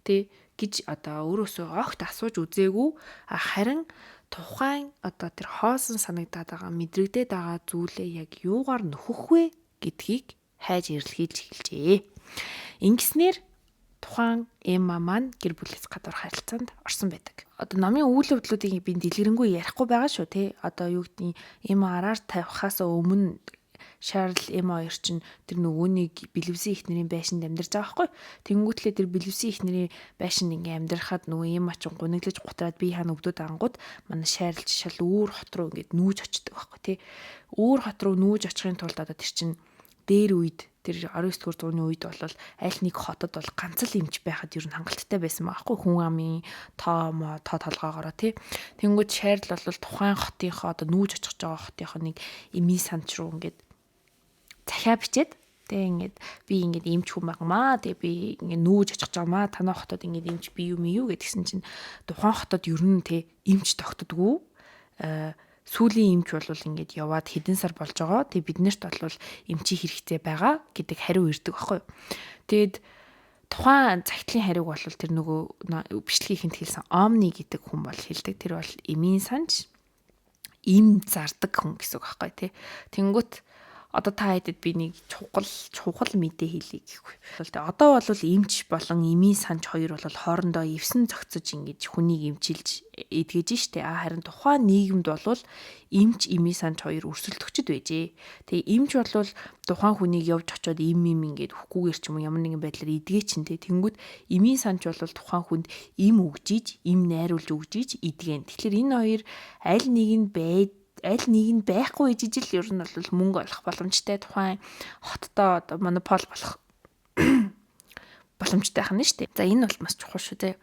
A: Тэ гэж одоо өөрөөсөө огт асууж үзээгүй, харин тухайн одоо тэр хоосон санагдаад байгаа, мэдрэгдээд байгаа зүйлээ яг юугаар нөхөх вэ гэдгийг хайж эрэлхийлж эхэлжээ. Ингэснээр тухайн Эмма маань гэр бүлээс гадуур харилцаанд орсон байдаг. Одоо номын үйл явдлуудыг би дэлгэрэнгүй ярихгүй байгаа шүү тий. Одоо юу гэдгийг Эмма араар тавихаас өмнө Шарл Эмма хоёр чинь тэр нөгөөнийг Билвсийн эхнэрийн байшинд амьдарч байгаа байхгүй. Тэнгүүтлээ тэр Билвсийн эхнэрийн байшинд ингээ амьдрахад нөгөө Эмма чинь гуниглаж гутраад бие хаана өвдөд ангууд манай Шарл шал өөр хот руу ингээд нүүж очдөг байхгүй тий. Өөр хот руу нүүж очихын тулд одоо тэр чинь дээр үед тэр 19 дугаар зууны үед бол аль нэг хотод бол ганц л эмч байхад ер нь хангалттай байсан байхгүй, хүн амын тоо тоо толгоогоороо тий. Тэнгүүд Шарл бол тухайн хотынхоо одоо нүүж очих байгаа хотынхоо нэг эмийн санч руу ингээд захиа бичээд тэгээ ингээд би ингээд эмч хүн байгаамаа, тэгээ би ингээд нүүж очих жаамаа, танай хотод ингээд эмч би юм юу гэдгсэн чинь тухайн хотод ер нь тий эмч тогтдоггүй. Сүүлийн эмч бол ингээд яваад хэдэн сар болж байгаа. Тэгээ биднэрт бол эмчийн хэрэгцээ байгаа гэдэг хариу ирдэг байхгүй юу. Тэгээд тухайн цагтлын хариуг бол тэр нөгөө бичлэгийн ихэнд хэлсэн Омни гэдэг хүн бол хэлдэг. Тэр бол эмийн санч, эм зардаг хүн гэсэн үг байхгүй тий. Тэнгүүт одоо та хэдэд би нэг чухал мэдээ хэлье гэхгүй. Тэ одоо бол эмч болон эмийн санч хоёр бол хоорондоо эвсэн зохицож ингэж хүнийг эмчилж эдгэж штэ. Харин тухайн нийгэмд бол эмч эмийн санч хоёр өрсөлдөгчд байжээ. Тэгээ эмч бол тухайн хүнийг явж очиод эм эм ингээд өгөхгүйгээр ч юм уу ямар нэгэн байдлаар эдгээ чинь тэ. Тэнгүүд эмийн санч бол тухайн хүнд эм өгж иж, эм найруулж өгж иж эдгэн. Тэгэхээр энэ хоёр аль нэг нь байд аль нэг нь байхгүй ижиж л ер нь бол мөнгө олох боломжтой, тухайн хоттой одоо монопол болох боломжтой хана шүү дээ. За энэ бол маш чухал шүү дээ.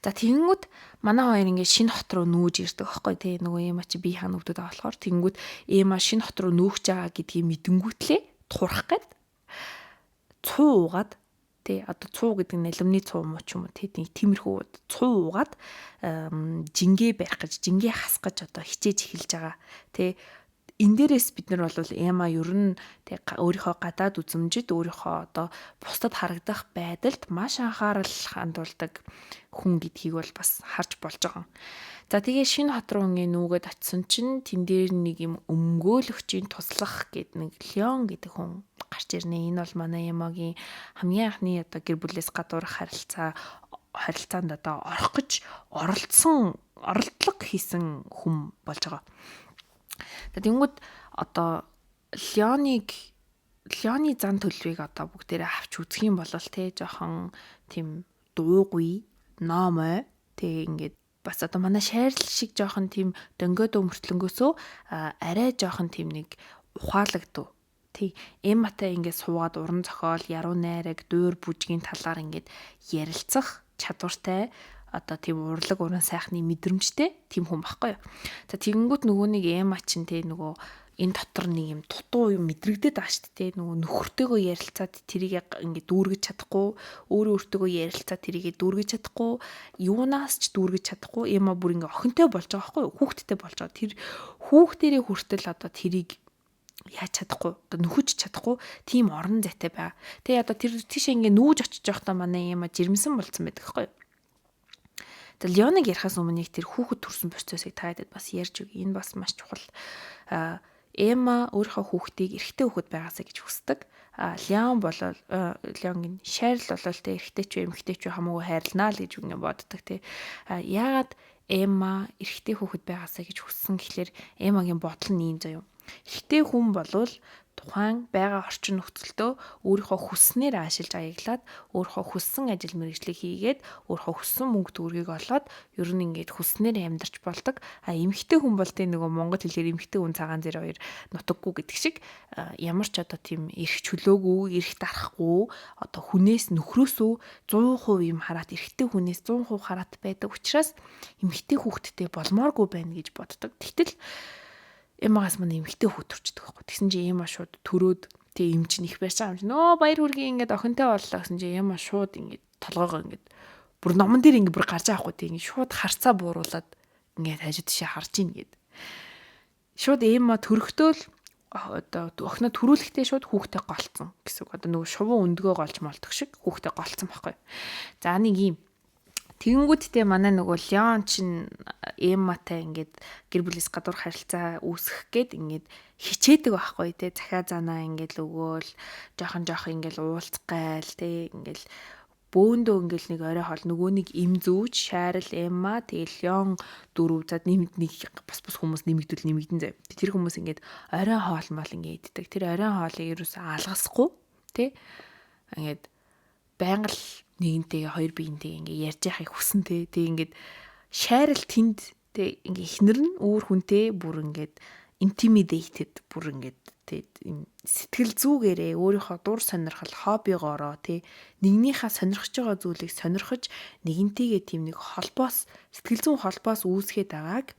A: За тэгэнгүүт манай хоёр ингээд шинэ хот руу нүүж ирдэг байхгүй тий. Нөгөө Эмма чи бие хаана өвдөд байгаа болохоор тэгэнгүүт Эмма шинэ хот руу нүүхж байгаа гэдгийг мэдэнгүүтлээ турах гээд цуу уугаад тий, одоо цуу гэдэг нь алюминий цуу муу ч юм уу тий, тиймэрхүү цуу уугаад жингээ барих гэж, жингээ хасах гэж одоо хичээж эхэлж байгаа тий. Энэ дээрээс бид нар бол Эмма ер нь тий өөрийнхөө гадаад үзмжид, өөрийнхөө одоо бусдад харагдах байдалд маш анхаарал хандуулдаг хүн гэдгийг бол бас харж болж байгаа. За тэгээ шинэ хот руу ингээ нүүгээд очисон чинь тэн дээр нэг юм өмгөөлөгчийн туслах гэд нэг Леон гэдэг хүн гарч ирнэ. Энэ бол манай Эммагийн хамгийн анхны одоо гэр бүлээс гадуурх харилцаанд одоо орох гэж оролцсон, оролдлого хийсэн хүн болж байгаа. За тэнгүүд одоо Леоны зан төлөвийг одоо бүгдээрээ авч үзэх юм бол те жоохон тийм дуугүй, номой те ингээд бас одоо манай Шарл шиг жоохон тийм дөнгөдөө мөртлөнгөөсөө арай жоохон тийм нэг ухаалагдав. Тий, Эмматай ингээд суугаад уран зохиол, яруу найраг, дуур бүжгийн талаар ингээд ярилцах чадвартай, одоо тийм урлаг уран сайхны мэдрэмжтэй тийм хүн байхгүй юу. За тэгэнгүүт нөгөө нэг Эмма чинь те нөгөө энэ дотор нэг юм дутуу юм мэдрэгдээд байгаа шүү дээ. Нөгөө нөхөртөөгөө ярилцаад тэрийг ингээд дүүргэж чадахгүй, өөрөө өөртөөгөө ярилцаад тэрийг дүүргэж чадахгүй, юунаас ч дүүргэж чадахгүй. Эмма бүр ингээд охинтой болж байгаа байхгүй юу? Хүүхэдтэй болж байгаа. Тэр хүүхдэрээ хүртэл одоо тэрийг яаж чадахгүй, одоо нөхөж чадахгүй тийм орон зайтай байгаа. Тэгээ одоо тэр тийшээ ингээд нүүж очиж байхдаа манай Эмма жирэмсэн болцсон байдаг байхгүй юу? За Леоныг ярихаас өмнө нэг тэр хүүхэд төрсэн процессыг та хэд бас ярьж өгье. Энэ бас маш чухал. Эмма өөрийнхөө хүүхдийг эрэгтэй хүүхэд байгаасаа гэж хүсдэг. А Леон бол Леонгийн Шарл болол те эрэгтэй ч эмэгтэй ч хамаагүй хайрлнаа л гэж ингэ боддог те. А яагаад Эмма эрэгтэй хүүхэд байгаасаа гэж хүссэн гэхлээр Эммагийн бодол нь ийм заяа. Эрэгтэй хүн болвол тухайн байгаа орчин нөхцөлдөө өөрийнхөө хүсснээр аашилж аяглаад өөрийнхөө хүссэн ажил мэргэжлийг хийгээд өөрийнхөө хүссэн мөнгө төгрөгийг олоод ер нь ингээд хүсснээр амьдарч болдог. А эмэгтэй хүн бол тийм нөгөө монгол хэлээр эмэгтэй хүн цагаан зэрэг хоёр нутаггүй гэдэг шиг ямар ч одоо тийм эрх чөлөөгүй, эрх дарахгүй одоо хүнээс нөхрөөсөө 100% юм хараат эрэгтэй хүнээс 100% хараат байдаг учраас эмэгтэй хүүхэдтэй болмооргүй байна гэж боддог. Тэгтэл Эммагаас маань эмэгтэй хүү төрчдөг байхгүй. Тэгсэн чинь Эмма шууд төрөөд тэг эм чинь их барьж байгаа юм чинь. Нөө баяр хүргэе ингээд охинтой боллоо гэсэн чинь Эмма шууд ингээд толгоогоо ингээд бүр номон дээр ингээд бүр гарч байгаа байхгүй. Тэг ингээд шууд харцаа бууруулад ингээд хажуу тишээ харж ийн гээд. Шууд Эмма төрөхдөө л одоо охиноо төрүүлэхдээ шууд хүүхдээ голцсон гэсэн үг. Одоо нөгөө шувуу өндгөө голж молдох шиг хүүхдээ голцсон байхгүй. За нэг юм. Тэгэнгүүт те манай нөгөө Леон чинь Эмматай ингээд гэр бүлээс гадуур харилцаа үүсгэх гээд ингээд хичээдэг байхгүй те, захиа занаа ингээд өгөөл жоохон жоохон ингээд уулзах гайл те, ингээд бөөндөө ингээд нэг орой хоол нөгөө нэг эм зүүж Шарл, Эмма тэгэл Леон дөрөв зад нэмд нэг бас бас хүмүүс нэмэгдвэл нэмэгдэн заяа. Тэр хүмүүс ингээд орой хоол мал ингээд иддэг. Тэр орой хоолыг ерөөсөө алгасахгүй те, ингээд байнга л нэгнтэйгээ хоёр биентэйгээ ингээ ярьж яхахыг хүсэн те. Тэг ингээд Шарл тэнд те ингээ эхнэр нь өөр хүнтэй бүр ингээд intimidated бүр ингээд те сэтгэл зүгээрээ өөрийнхөө дур сонирхол хоббигоороо те нэгнийхээ сонирхож байгаа зүйлийг сонирхож нэгнтэйгээ тийм нэг холбоос сэтгэл зүйн холбоос үүсгээд байгааг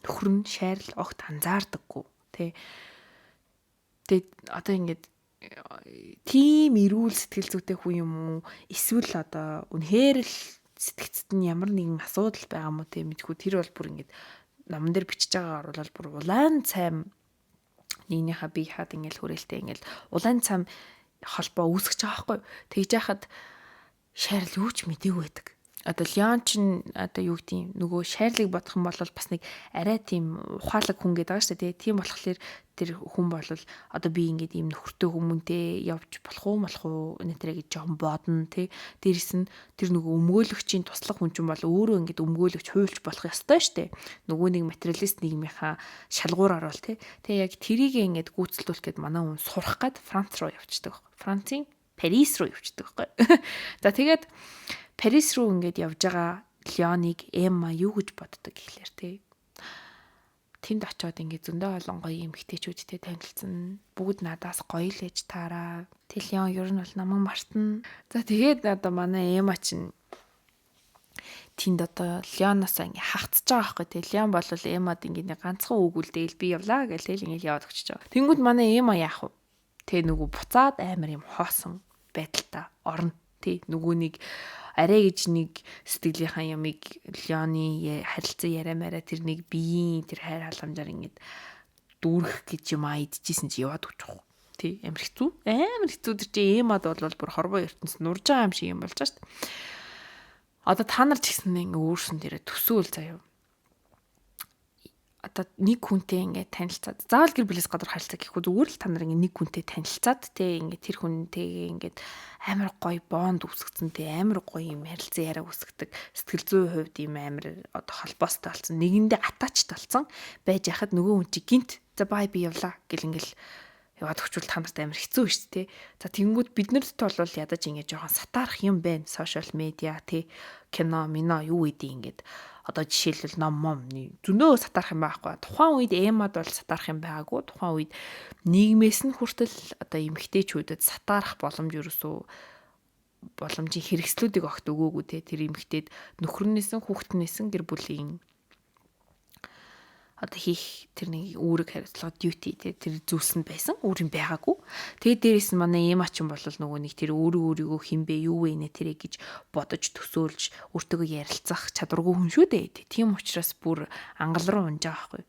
A: нөхөр нь Шарл огт анзаардаггүй те. Тэг одоо ингээд тийм эрүүл сэтгэл зүйтэй хүн юм уу? Эсвэл одоо үнэхээр л сэтгцэд нь ямар нэгэн асуудал байгаа мó те мэдгүй. Тэр бол бүр ингээд номон дээр бичиж байгаагаар бол бүр улаан цайм нэгнийхээ бие хаад ингээд хүрээлтэй ингээд улаан цайм холбоо үүсгэж байгаа байхгүй. Тэгж яхад Шарл юу ч мдээгүй байдаг. Одоо Леон чинь одоо юу гэдэг юм нөгөө Шарлыг бодох юм бол бас нэг арай тийм ухаалаг хүн гэдэг байгаа шүү дээ. Тийм болохоор тэр хүн бол одоо би ингээд ийм нөхөртэй хүмүүнтэй явж болох уу болох уу нэтэрэ гэж жоохон бодно тий. Дээрэс нь тэр нөгөө өмгөөлөгчийн туслах хүн чинь бол өөрөө ингээд өмгөөлөгч хуульч болох ёстой шүү дээ. Нөгөө нэг материалист нийгмийнхаа шалгуур орвол тий. Тэгээ яг тэрийг ингээд гүйцэлдүүлэх гээд манай хүн сурах гад Франц руу явчихдаг байхгүй. Францын Парис руу явчихдаг байхгүй. За тэгээд Парис руу ингээд явж байгаа Леоныг Эмма юу гэж боддог гэхлээр те. Тэнд очиод ингээд зөндөө олон гоё эмэгтэйчүүдтэй танилцсан. Бүгд надаас гоё л ээж таараа. Тэг Леон ер нь бол намайг мартна. За тэгээд одоо манай Эмма чинь тэнд одоо Леоноос ингээ хагцж байгаа байхгүй те. Леон бол Эммад ингээ нэг ганцхан үг үлдээл би явлаа гэл тэгэл ингээ яваад өгч байгаа. Тэнгүүд манай Эмма яах вэ? Тэ нөгөө буцаад амар юм хоосон байдалтай орно. Тэ нөгөө нэг арай гэж нэг сэтгэлийнхаа ямыг Леоны харилцан яриа мараа тэр нэг биеийн тэр хайр халамжаар ингээд дүүрэх гэж юм аа идчихсэн чи яваад өгч байгаа. Тий, амар хэцүү. Амар хэцүү тэр чи Эммад бол бүр хорвоо ертөнц нурж байгаа юм шиг юм болж байгаа шүү дээ. Одоо та нар ч гэсэн ингээ өөрсөн дээрээ төсөөл заяа. Одоо нэг хүнтэй ингээд танилцаад заавал гэр бүлээс гадуур харилцаа гэхгүй зүгээр л та нар ингээд нэг хүнтэй танилцаад те ингээд тэр хүнтэйгээ ингээд амар гоё бонд үүсгэсэн те амар гоё юм харилцан яриа үүсгдэг сэтгэл зүйн хувьд юм амар одоо холбоостой болсон нэгэндээ атаачт болсон байж яхад нөгөө хүн чи гинт за бай би явлаа гэл ингээд яваад өгчүүл та нарт амар хэцүү шүү дээ. За тэгэнгүүт биднэрт бол ядаж ингээд жоохон сатаарах юм байна. Сошиал медиа тий кино, мино юу гэдэг ингээд одоо жишээлбэл ном мом зөндөө сатаарах юм байхгүй. Тухайн үед Эммад бол сатаарах юм байгаагүй. Тухайн үед нийгмээс нь хүртэл одоо эмэгтэйчүүдэд сатаарах боломж ерөөсөө боломжийн хэрэгслүүдийг огт өгөөгүй те тэр эмэгтэйд нөхрөнөөс нь хүүхднээс нь гэр бүлийн одоо хийх тэр нэг үүрэг хариуцлага duty те тэр зүйлс нь байсан өөр юм байгаагүй. Тэгээд дээрэс нь манай Эмма ч юм бол нөгөө нэг тэр өөрөө өөрийгөө хин бэ юу вэ нэ тэрэ гэж бодож төсөөлж өөртөөгөө ярилцах чадваргүй хүн шүү дээ. Тийм учраас бүр ангал руу унж байгаа байхгүй.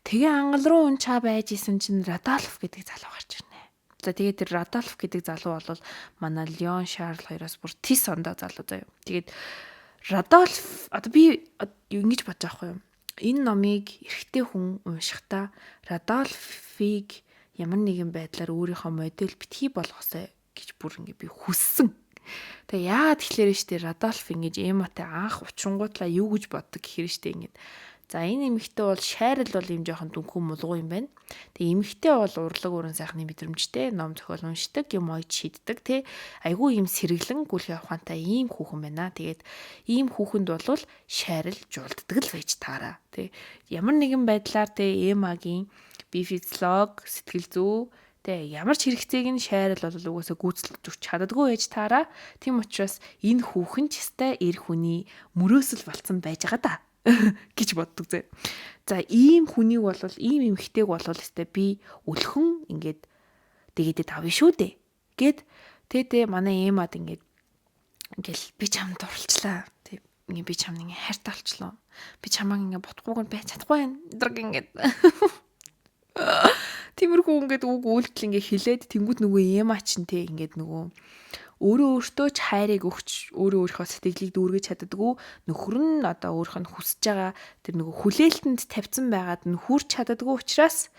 A: Тэгээ ангал руу унчаа байж исэн чинь Радолф гэдэг залуу гарч ирнэ. За тэгээд тэр Радолф гэдэг залуу бол манай Леон Шарл хоёроос бүр тис ондоо залуу заяа. Тэгээд Радолф одоо би ингэж бодож байгаа байхгүй юу?
B: Энэ номыг эрэгтэй хүн уншихдаа Радольфыг ямар нэгэн байдлаар өөрийнхөө модель битгий болгосоо гэж бүр ингэ би хүссэн. Тэгээ яагаад тэгэхээр штэ Радольф ингэж Эмматай анх учрангуутлаа юу гэж боддог гэхээр штэ ингэж за энэ эмэгтэй бол шайрал бол юм жоохон дүнхүү мулгуу юм байна. Тэгээ эмэгтэй бол урлаг уран сайхны мэдрэмжтэй, ном зохиол уншдаг, юм ойж шийддэг тий. Айгүй юм сэргэлэн гүйлгээ ухаантай ийм хүүхэн байна. Тэгээд ийм хүүхэнд бол шайрал жуулддаг л байж таараа тий. Ямар нэгэн байдлаар тий Эммагийн бие физиолог, сэтгэл зүй тэ ямар ч хэрэгцээг нь шайрал бол угаасаа гүйцэлж өгч чаддаггүй байж таараа. Тийм учраас энэ хүүхэн ч өстэй эр хүний мөрөөсөл болцсон байж байгаа да гэж боддог зэ. За ийм хүнийг бол ийм эмэгтэйг бол өстэй би өлхөн ингээд тэгээд авъя шүү дээ. Гэт тэ манай Эммад ингээд ингээл би чамд дурлцлаа. Тэг ингээ би чамд ингээ хайртай болчлоо. Би чамайг ингээ ботгүйгээр байж чадахгүй байна. Эдрэг ингээд тиймэрхүү ингээд үг үйлдэл ингээ хилээд тэнгууд нөгөө Эмма чинь те ингээд нөгөө өөрөө өөртөө ч хайрыг өгч өөрөө өөрийнхөө сэтгэлийг дүүргэж чаддаггүй нөхөр нь одоо өөрийнх нь хүсэж байгаа тэр нөгөө хүлээлтэнд тавьсан байгаад нь хүрч чаддаггүй учраас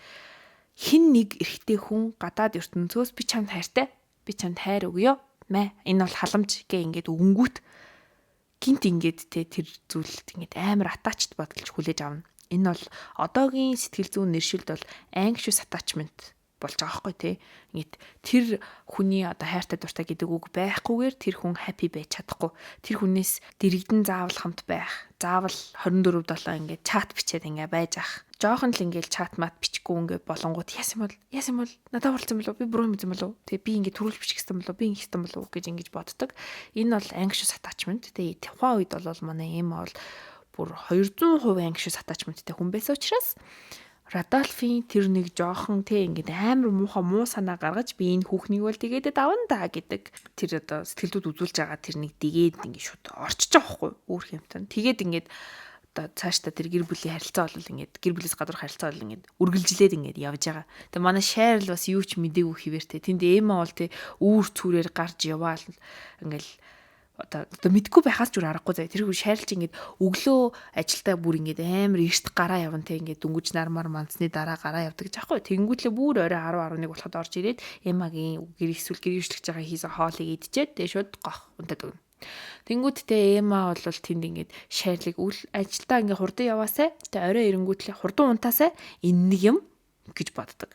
B: хин нэг эрэгтэй хүн гадаад ертөнцөөс би чамд хайртай, би чамд хайр өгье мэ энэ бол халамж гэ ингээд өгөнгүүт гинт ингээд те тэр зүйлд ингээд амар attached бодолж хүлээж авна. Энэ бол одоогийн сэтгэл зүйн нэршилд бол anxious attachment болж байгаа байхгүй тий. Ингээд тэр хүний одоо хайртай дуртай гэдэг үг байхгүйгээр тэр хүн happy байж чадахгүй. Тэр хүнээс дэрэгдэн заавал хамт байх. Заавал 24/7 ингээд чат бичээд ингээд байж ах. Жохон л ингээд чат мат бичихгүй ингээд болонгууд яасан бол яасан бол надад уулзсан болов, би буруу юм үзсэн болов, тэгээ би ингээд төрүүлж бичих гэсэн болов, би ингэх гэсэн болов гэж ингэж боддог. Энэ бол anxious attachment. Тэгээ тухайн үед бол манай Эмма бол бүр 200% anxious attachmentтэй хүн байсан учраас Радольфийн тэр нэг жоохон те ингээд амар муухай муу санаа гаргаж би энэ хүүхнийг бол тэгээд давна да гэдэг тэр одоо сэтгэлдүүд үзүүлж байгаа тэр нэг дэгээд ингээд шууд орчиж байгаа байхгүй өөр хэмтэн. Тэгээд ингээд одоо цаашдаа тэр гэр бүлийн харилцаа бол ингээд гэр бүлээс гадуурх харилцаа бол ингээд үргэлжлээд ингээд явж байгаа. Тэгээ манай Шайрл бас юу ч мдээгүй хിവэртэй. Тэнд Эмма бол те үүр цүрээр гарч яваал ингээл одоо мэдгүй байхаас ч үр аргагүй заяа. Тэр хүн шайрлж ингээд өглөө ажилдаа бүр ингээд амар эрт гараа явна те ингээд дөнгөж нармар мандсны дараа гараа явдаг гэж аахгүй. Тэнгүүтлээ бүр орой 10 11 болоход орж ирээд Эммагийн гэр эсвэл гэр юушлж байгаа хийсэн хоолыг идчихэд тэгээ шууд гох унтаад өгнө. Тэнгүүт те Эмма бол тэнд ингээд шайрлыг үл ажилдаа ингээд хурдан яваасай тэ орой ирэнгүүтлээ хурдан унтаасай энэ нэг юм гэж боддог.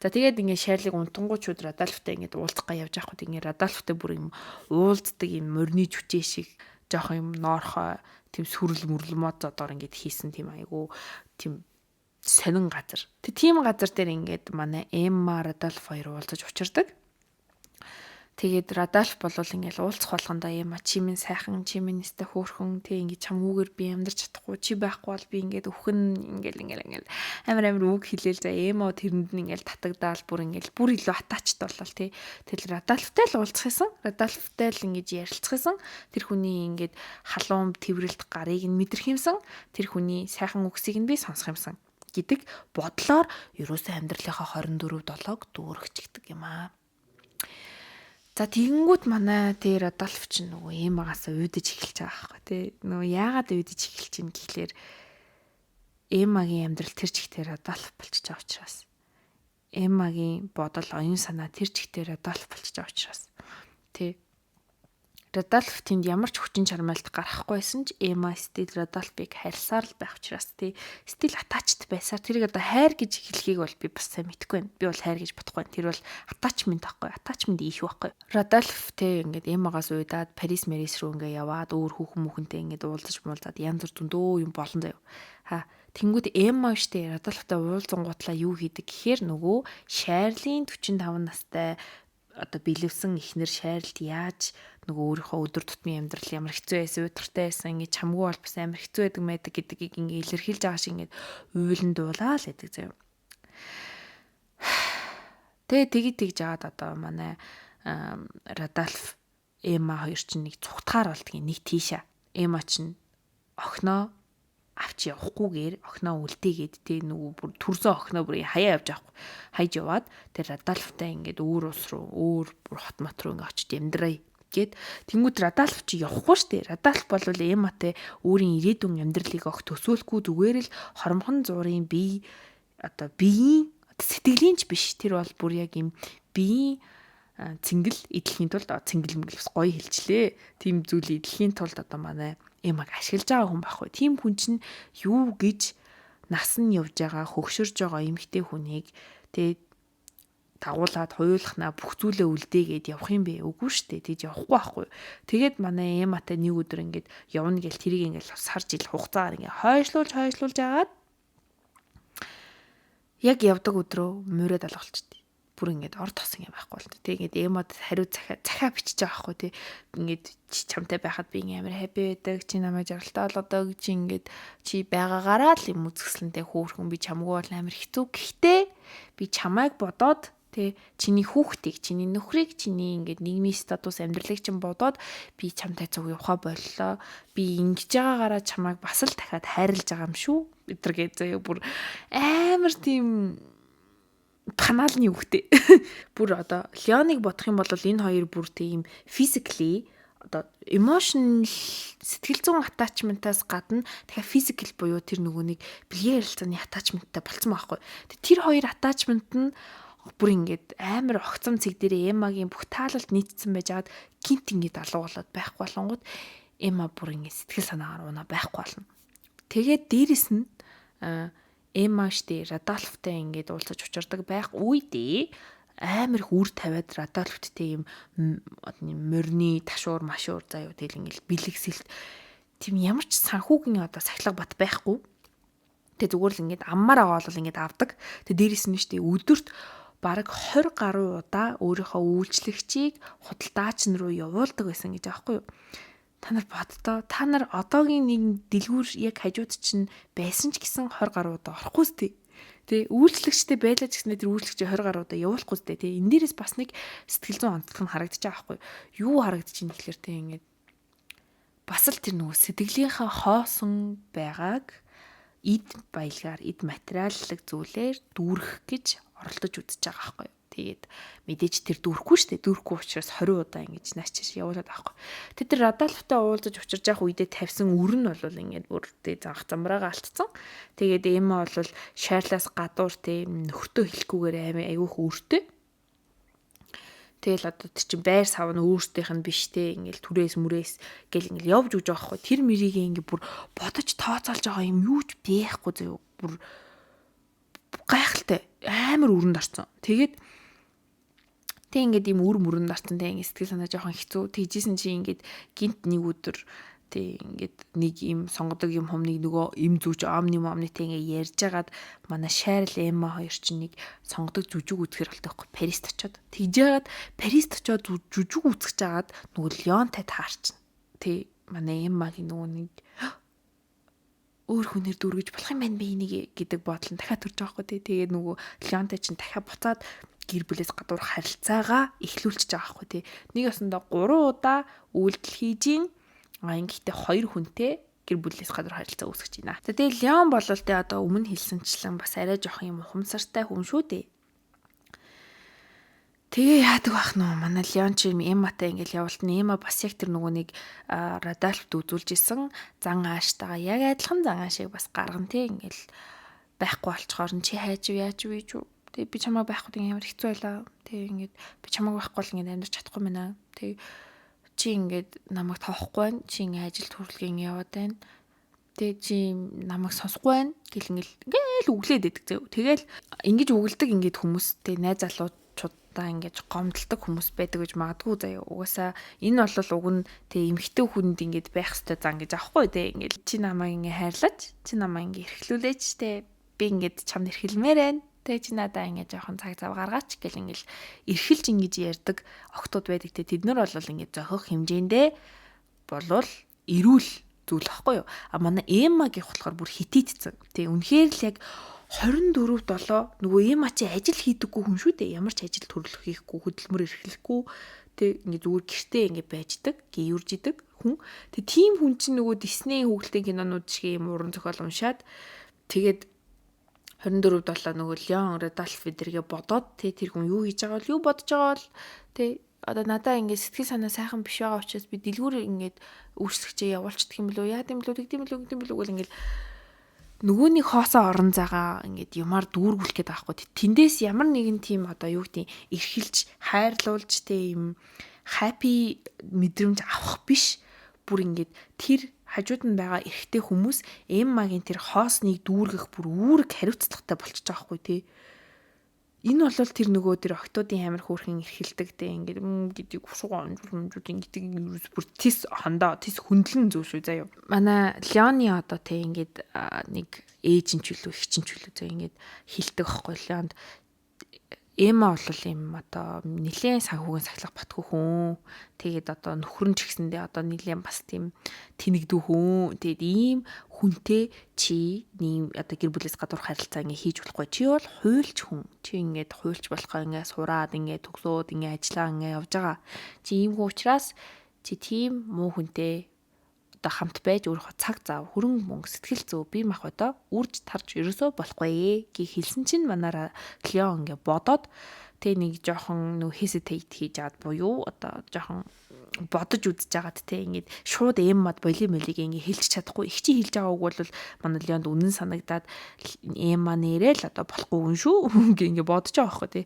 B: За тэгээд ингээд шайрлыг унтангуучуд Радольфтай ингээд уулзах га явж байхад ингээд Радольфтай бүр юм уулздаг юм морины жүчээ шиг жоохон юм ноорхой тийм сүрэл мөрлө мод зодоор ингээд хийсэн тийм айгу тийм сонин газар. Тэг тийм газар дээр ингээд манай Эмма Радольф хоёр уулзаж учирдаг. Тэгээд Радольф болвол ингээл уулзах болгондоо Эмма чи минь сайхан, чи минь өстэй хөөрхөн, тэг ингээд чамгүйгээр би амьдарч чадахгүй, чи байхгүй бол би ингээд өхөн ингээл ингээл ингээл амар амар үг хэлээл за Эмма тэрэнд нь ингээл татагдаал бүр ингээл бүр илүү attached болол тий. Тэгэл Радольфтай л уулзах юмсан, Радольфтай л ингэж ярилцах юмсан, тэр хүний ингээд халуун тэрвэрлэлт гарыг нь мэдрэх юмсан, тэр хүний сайхан үгсийг нь би сонсох юмсан гэдэг бодлоор ерөөсөө амьдралынхаа 24/7-г дүүргчихдэг юм аа. За тэгэнгүүт манай тэр Радольф ч нөгөө Эммагаас уйдаж эхэлж байгаа байхгүй тий. Нөгөө яагаад уйдаж эхэлж ийн гэхлээр Эммагийн амьдрал тэр чигтээ Радольф болчихж байгаа учраас. Эммагийн бодол, оюун санаа тэр чигтээ Радольф болчихж байгаа учраас тий. Радольф тэнд ямар ч хүчин чармайлт гаргахгүй байсан ч Эмма still Радольфыг хайрласаар л байх учраас тий. Still attached байсаар тэрийг одоо хайр гэж хэлхийг бол би бас сайн мэдэхгүй байна. Би бол хайр гэж бодохгүй байна. Тэр бол attachment байхгүй. Attachment их байхгүй. Радольф тий ингээд Эммагаас уйдаад Парис Мэрис рүү ингээд яваад өөр хүүхэн хүүхэнтэй ингээд уулзаж муулзаад янз бүр зөндөө юм болон заяа. Ха тэнгүүд Эмма штэ Радольфтай уулзангуутлаа юу хийдэг гэхээр нөгөө Шарлийн 45 настай одоо бэлэвсэн эхнэр Шарлд яаж нөгөө өөрийнхөө өдөр тутмын амьдрал ямар хэцүү байсан, уйтгартай байсан, ингээд чамгүй бол бас амар хэцүү байдаг байдаг гэдгийг ингээд илэрхийлж байгаа шиг ингээд уйлан дуулаа л гэдэг заяа. Тэгээ тгий тэгж жагаад одоо манай Радольф Эмма хоёр чинь нэг цугтгаар болдгийг нэг тийшээ. Эмма чинь охиноо авч явахгүйгээр охиноо үлдээгээд тэ нөгөө бүр төрсөн охиноо бүр хаяа явж авахгүй хайж яваад тэр Радольфтай ингээд өөр улс руу өөр бүр хот мот руу ингээд очиж амьдрая Гэт тэнгууд Радалф чи явахгүй штэ. Радалф бол Эмматай өөрийн ирээдүйн амьдралыг огт төсөөлөхгүй, зүгээр л хоромхон зуурын бие, одоо биеийн сэтгэлийн ч биш. Тэр бол бүр яг юм биеийн цэнгэл эдлэхийн тулд, цэнгэл мэгэл бас гоё хэлчлээ. Тийм зүйл эдлэхийн тулд одоо манай Эммаг ашиглаж байгаа хүн байхгүй. Тийм хүн чинь юу гэж нас нь явж байгаа, хөгшөрж байгаа эмэгтэй хүнийг тэгээд дагуулад хуйлахнаа бүх зүйлээ үлдээгээд явах юм бэ? Үгүй шүү дээ. Тэгж явахгүй байхгүй. Тэгээд манай Эмматай нэг өдөр ингээд явна гэл тэрийг ингээд сар жил хугацаагаар ингээд хойшлуулж агаад яг явдаг өдрөө мөрөөд алгалчихдээ. Бүр ингээд ор тосон юм байхгүй бол. Тэг ингээд Эммад хариу захиа бичиж байгаа байхгүй тий. Ингээд чи чамтай байхад би ингээд амар happy байдаг. Чи намайг жаргалтай болгодог. Чи ингээд чи байгаагаараа л юм үзэсгэлэнтэй хөөрхөн, би чамгүй бол амар хэцүү. Гэхдээ би чамайг бодоод тий, чиний хүүхдийг, чиний нөхрийг, чиний ингээд нийгмийн статус, амьдралыг чинь бодоод би чамтай зүг явахаа боллоо. Би ингэж байгаагаараа чамайг бас л дахиад хайрлаж байгаа юм шүү. Эдэргээ заяа бүр амар тийм панаалны үгтэй. Бүр одоо Леоныг бодох юм бол энэ хоёр бүр тийм physically, одоо emotional, сэтгэл зүйн attachment-аас гадна дахиад physical буюу тэр нөгөө нэг бэлгийн харилцааны attachment-тай болцсон байхгүй. Тэр хоёр attachment нь бүр ингээд амар огцом цэг дээр Эммагийн бүх таалалд нийцсэн байж хагаад гинт ингээд алга болоод байхгүй болонгууд Эмма бүр ингээд сэтгэл санаагаар унаа байхгүй болно. Тэгээд дээрэс нь Эмма штэ Радалфтай ингээд уулзаж учирдаг байх үедээ амар их үр тавиад Радалфттэй юм морины ташуур машуур заяа, тэгэл ингээд бэлэгсэлт тийм ямар ч санхүүгийн одоо сахилга бат байхгүй. Тэг зүгээр л ингээд аммаар байгаа бол ингээд авдаг. Тэг дээрэс нь штэ өдөрт бараг 20 гаруй удаа өөрийнхөө үйлчлэгчийг худалдаачин руу явуулдаг байсан гэж аахгүй юу? Та нар боддоо, та нар одоогийн нэг дэлгүүр яг хажууд чинь байсан ч гэсэн 20 гаруй удаа орохгүй сте. Тэ үйлчлэгчтэй байлаа ч гэснээр тэр үйлчлэгчийг 20 гаруй удаа явуулахгүй сте. Тэ энэ дээрээс бас нэг сэтгэл зүйн онцлог нь харагдаж байгаа байхгүй юу? Юу харагдаж байна гэхэлэр тэ ингээд бас л тэр нөгөө сэтгэлийнхээ хоосон байгааг эд баялгаар, эд материаллык зүйлээр дүүргэх гэж оролдож үзэж байгаа байхгүй юу? Тэгээд мэдээж тэр дүүрхгүй шүү дээ. Дүүрхгүй учраас 20 удаа ингэж нааш чиш явуулаад байхгүй. Тэр тэр Радалфтай уулзаж учирж явах үедээ тавьсан үр нь бол ингээд бүр тэ занх замраагаа алдсан. Тэгээд Эмма бол Шарлаас гадуур тэ нөхөртөө хэлэхгүйгээр амар айгүйх өөртөө. Тэгэл одоо тэр чинь байр сав нь өөрсдийнх нь биш те, ингээл түрээс мүрээс гэл ингээл явж үж байгаа хгүй. Тэр мэрийг ингээ бүр бодож тооцоолж байгаа юм юу ч байхгүй зөө. Бүр гайхалтай амар өрөнд орсон. Тэгээд тэг ингээд ийм үр мөрөнд орсон, тэг ингээд сэтгэл санаа жоохон хэцүү. Тэгжсэн чи ингээд гинт нэг өдөр тэг ингээд нэг юм сонгодог юм хумныг нөгөө им зүүж омни момнитэй ингээд ярьж хагаад манай Шарл Эмма хоёр чинь нэг сонгодог жүжиг үзэхэр болтой байхгүй, Парист очиод. Тэгж яагаад Парист очиод жүжиг үзэж хагаад нөгөө Леонтай таарчин. Тэг манай Эммагийн нөгөө нэг өөр хүнээр дүүргэж болох юм байна би энийг гэдэг бодол нь дахиад төрж байгаа хгүй тий. Тэгээд нөгөө Леонтай чинь дахиад буцаад гэр бүлээс гадуурх харилцаагаа эхлүүлчихэж байгаа хгүй тий. Нэг ёсондоо 3 удаа үйлдэл хийж ин, ингэхдээ 2 хүнтэй гэр бүлээс гадуур харилцаа үүсгэж байна. Тэгээд Леон бол тэ одоо өмнө хэлсэнчлэн бас арай жоох юм ухамсартай хүн шүү дээ. Тэгээ яадаг бах нөө манай Леон чи Эмматай ингээл явуултна. Эмма бас яг тэр нөгөө нэг Радалфт үзүүлж исэн зан ааштайгаа яг адилхан зан аашийг бас гаргана те, ингээл байхгүй болчоор нь чи хайж яаж вэ юу. Тэгээ би чамайг байхгүй амар хэцүү байлаа. Тэгээ ингээд би чамайг байхгүй бол ингээд амьдарч чадахгүй мэнэ. Тэгээ чи ингээд намайг тоохгүй байна. Чи ингээд ажилд хүрэлгийн яваад байна. Тэгээ чи намайг сонсохгүй байна гэл ингээл үглээд идэг зөө. Тэгэл ингэж үгэлдэг ингээд хүмүүс тэ найз залуучуудаа ингэж гомдолдог хүмүүс байдаг гэж магадгүй заяа. Угаасаа энэ бол уг нь тэ эмэгтэй хүнд ингэж байх ёстой зан гэж аахгүй тэ. Ингээл чи намайг ингэ хайрлаж, чи намайг ингэ эрхлүүлээч тэ. Би ингэж чамд эрхэлмээр байна. Тэ чи надаа ингэ жоохон цаг зав гаргаач гэл ингээл эрхэлж ингэж ярьдаг октод байдаг тэ. Тэд нар бол ингэ зохих хэмжээндээ болвол эрүүл зүйл аахгүй юу? А манай Эммагийн болохоор бүр хитийдсэн. Тэ үнэхээр л яг 24/7 нөгөө Эмма чи ажил хийдэггүй хүн шүү дээ. Ямар ч ажил төрөлх хийхгүй, хөдөлмөр эрхлэхгүй тэ ингээ зүгээр гэртээ ингээ байждаг, гүйрж идэг хүн. Тэ тийм хүн чинь нөгөө Дисней хүүхэлдэйн кинонууд шиг юм уран зохиол уншаад тэгээд 24/7 нөгөө Леон Радалф эдэргээ бодоод тэ тэр хүн юу хийж байгаа бол, юу бодож байгаа бол тэ Одоо надаа ингээд сэтгэл санаа сайхан биш байгаа учраас би дэлгүүр ингээд үүсгчээ явуулчихдаг юм билүү? Яа гэм билүү? Тэгдэм билүү? Тэгдэм билүү гэл ингээд нөгөөний хоосоо орон зайгаа ингээд юмар дүүргүүлэх гээд байгаа хгүй. Тэндээс ямар нэгэн тийм одоо юу гэдэг эрхэлж, хайрлуулж те юм happy мэдрэмж авах биш. Бүр ингээд тэр хажууд нь байгаа эрэгтэй хүмүүс Эммагийн тэр хоосныг дүүргэх бүр үүрэг хариуцлагатай болчихж байгаа хгүй те. Энэ бол тэр нөгөө тэр октоодын амар хөөрхөн эрхэлдэг те ингээд гэдэг шугаа онжууд ингээд ерөөс бүр тис хондоо тис хөндлөн зүйл шүү заяа. Манай Леоны одоо те ингээд нэг ээж нь ч үлээ их чинь ч үлээ заяа ингээд хилдэг аахгүй Леонд Эма бол юм одоо нилээн санхүүгийн сахилах батгүй хүн. Тэгээд одоо нөхөр нь ч гэсэндээ одоо нилээн бас тийм тэнэгдүү хүн. Тэгээд ийм хүнтэй чи ийм одоо гэр бүлээс гадуур харилцаа ингээ хийж болохгүй. Чи бол хуульч хүн. Чи ингээд хуульч болохоо ингээ сураад ингээ төгсөөд ингээ ажиллаа ингээ явж байгаа. Чи ийм хүн учраас чи тийм муу хүнтэй одоо хамт байж өөрийнхөө цаг зав, хөрөнгө мөнгө, сэтгэл зүй, бие махбодоо үрж тарж ерөөсөө болохгүй гээ хэлсэн чинь манаараа Леон ингээ бодоод тэг нэг жоохон нөө hesitate хийж аваад буюу одоо жоохон бодож үзэж агаад те ингээд шууд Эммад боли молиг ингээ хэлж чадахгүй их чи хэлж байгаа үг бол манай Леонд үнэн санагдаад Эмма нэрэл одоо болохгүй хүн шүү гэ ингээ бодож байгаа байхгүй те.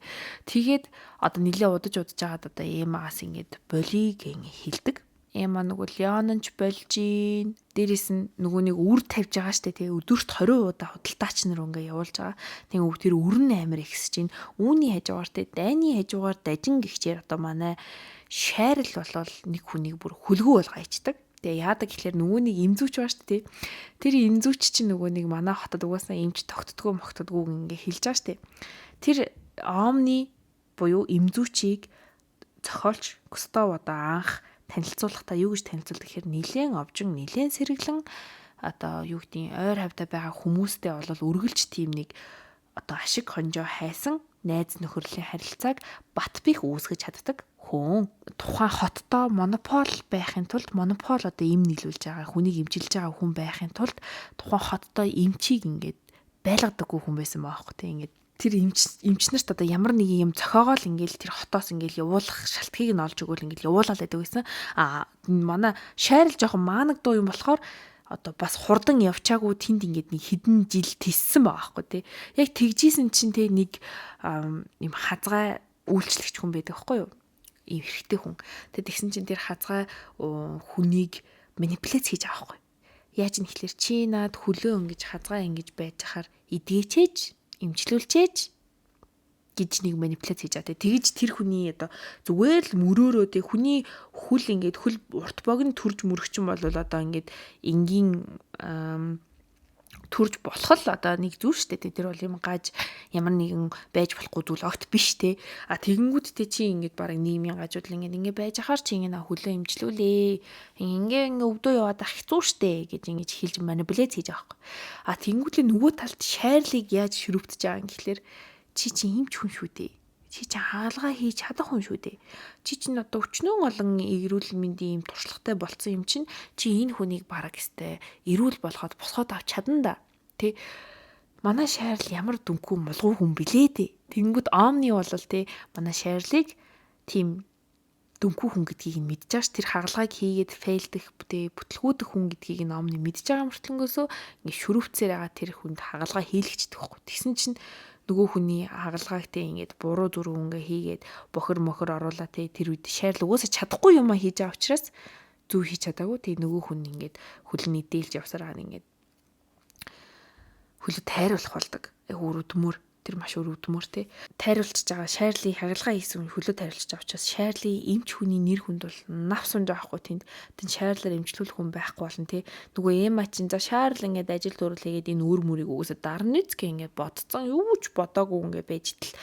B: Тэгээд одоо нилээ удаж удаж агаад одоо Эммагаас ингээд болиг ингээ хэлдэг. Эмма нөгөө Леон ч болж гин. Дээрээс нь нөгөөнийг үр тавьж байгаа штэ тэгээ өдөрт 20 удаа худалдаач нар ингээ явуулж байгаа. Тэгээ тэр үр нь амар ихсэж гин. Үүний хажуугаар те дайны хажуугаар дажин гихчээр одоо манай шайрал болвол нэг хүнийг бүр хүлгүү болгоо ичдэг. Тэгээ яадаг гэхлээр нөгөөнийг эмзүүч баа штэ тий. Тэр эмзүүч чинь нөгөө нэг манай хотод угаасаа эмч тогтдгоо могтдгоо ингээ хэлж байгаа штэ. Тэр Омни буюу эмзүүчийг зохиолч Густав одоо анх танилцуулахдаа юу гэж танилцуулдаг гэхээр нилээн овжин, нилээн сэргэлэн одоо юу гэдгийг ойр хавьдаа байгаа хүмүүстэй бол үргэлж тийм нэг одоо ашиг хонжоо хайсан найз нөхөрлийн харилцааг бат бих үүсгэж чаддаг хүн. Тухайн хотдоо монопол байхын тулд монопол одоо эм нийлүүлж байгаа хүнийг эмчилж байгаа хүн байхын тулд тухайн хотдоо эмчийг ингээд байлгадаггүй хүн байсан баахгүй тийм ингээд тэр эмч нарт одоо ямар нэгэн юм зохиогоол ингээл тэр хотоос ингээл явуулах шалтгаыг нь олж өгөөл ингээл явуулаад байдаг байсан. А манай шайрал жоохон маанагдуу юм болохоор одоо бас хурдан явчаагүй тэнд ингээд нэг хэдэн жил тиссэн байгаа байхгүй тий. Яг тэгжсэн чинь те нэг юм хазгай үйлчлэгч хүн байдаг байхгүй юу? Ийм эрэгтэй хүн. Тэг тэгсэн чинь тэр хазгай хүнийг манипуляц хийж байгаа байхгүй. Яаж юм гэхлээр чи над хөлөө ингэж хазгай ингэж байж хахаар эдгээчээж эмчлүүлчээж гэж нэг манипуляц хийж байгаа. Тэгэж тэр хүний одоо зүгээр л мөрөөрөө тэг хүний хөл ингээд хөл урт богино төрж мөрөгчин бол одоо ингээд энгийн төрж болох л одоо нэг зүйл шүү дээ. Тэр бол юм гаж ямар нэгэн байж болохгүй зүйл огт биш те. А тэгэнгүүт те чи ингээд бараг нийгмийн гажуудал ингээд ингээд байж ахаар чи ингээд хөлөө эмчлүүлээ. Ингээ ингээ өвдөө яваад ах хэцүү штэ гэж ингэж хэлж манипуляц хийж байгаа байхгүй. А тэгэнгүүтлээ нөгөө талд шайрлыг яаж шүрвдэж байгаа юм гэхлээр чи чи эмч хүн шүү дээ. Чи чи хаалгаа хийж чадах хүн шүү дээ. Чи чинь одоо өчнөө олон эрүүл мэндийн юм туршлагатай болцсон юм чинь чи энэ хүнийг бараг өстэй эрүүл болгоод босгоод авч чадна да. Тэ манай шайрал ямар дүнхүү мулгуу хүн билээ дээ. Тэнгүүд Омни бол тэ манай шайрлыг тийм дүнхүү хүн гэдгийг нь мэдж байгаа ш. Тэр хагалгааг хийгээд фейлдэх тэ бүтлгүүдэх хүн гэдгийг нь Омни мэдж байгаа мөртлөнгөөсөө ингээ шүрвцээр байгаа тэр хүнд хагалгаа хийлгэждэг байхгүй. Тэгсэн чинь нөгөө хүний хагалгааг те ингээд буруу зүрх ингээ хийгээд бохор мохор оруулаа те тэр үед шайрал угаасаа чадахгүй юм а хийж байгаа учраас зүв хийж чадаагүй. Тэг нөгөө хүн ингээд хөлний дээлж явсараа ингээд хөлөө тайруулах болдог. Яг өрөвдмөр тэр маш өрөвдмөр те тайруулчихж байгаа шайрлын хагалгаа хийсэн хөлөө тайруулчих байгаа учраас шайрлын эмч хүний нэр хүнд бол навс унж байгаа хгүй тэнд тэнд шайрлаар эмчлүүлэх хүн байхгүй болно те нөгөө эма чинь за шаарл ингээд ажил төрөл хийгээд энэ үр мөрийг угсаа дарна үз гэ ингээд бодцсон юу ч бодоогүй ингээд байж тэл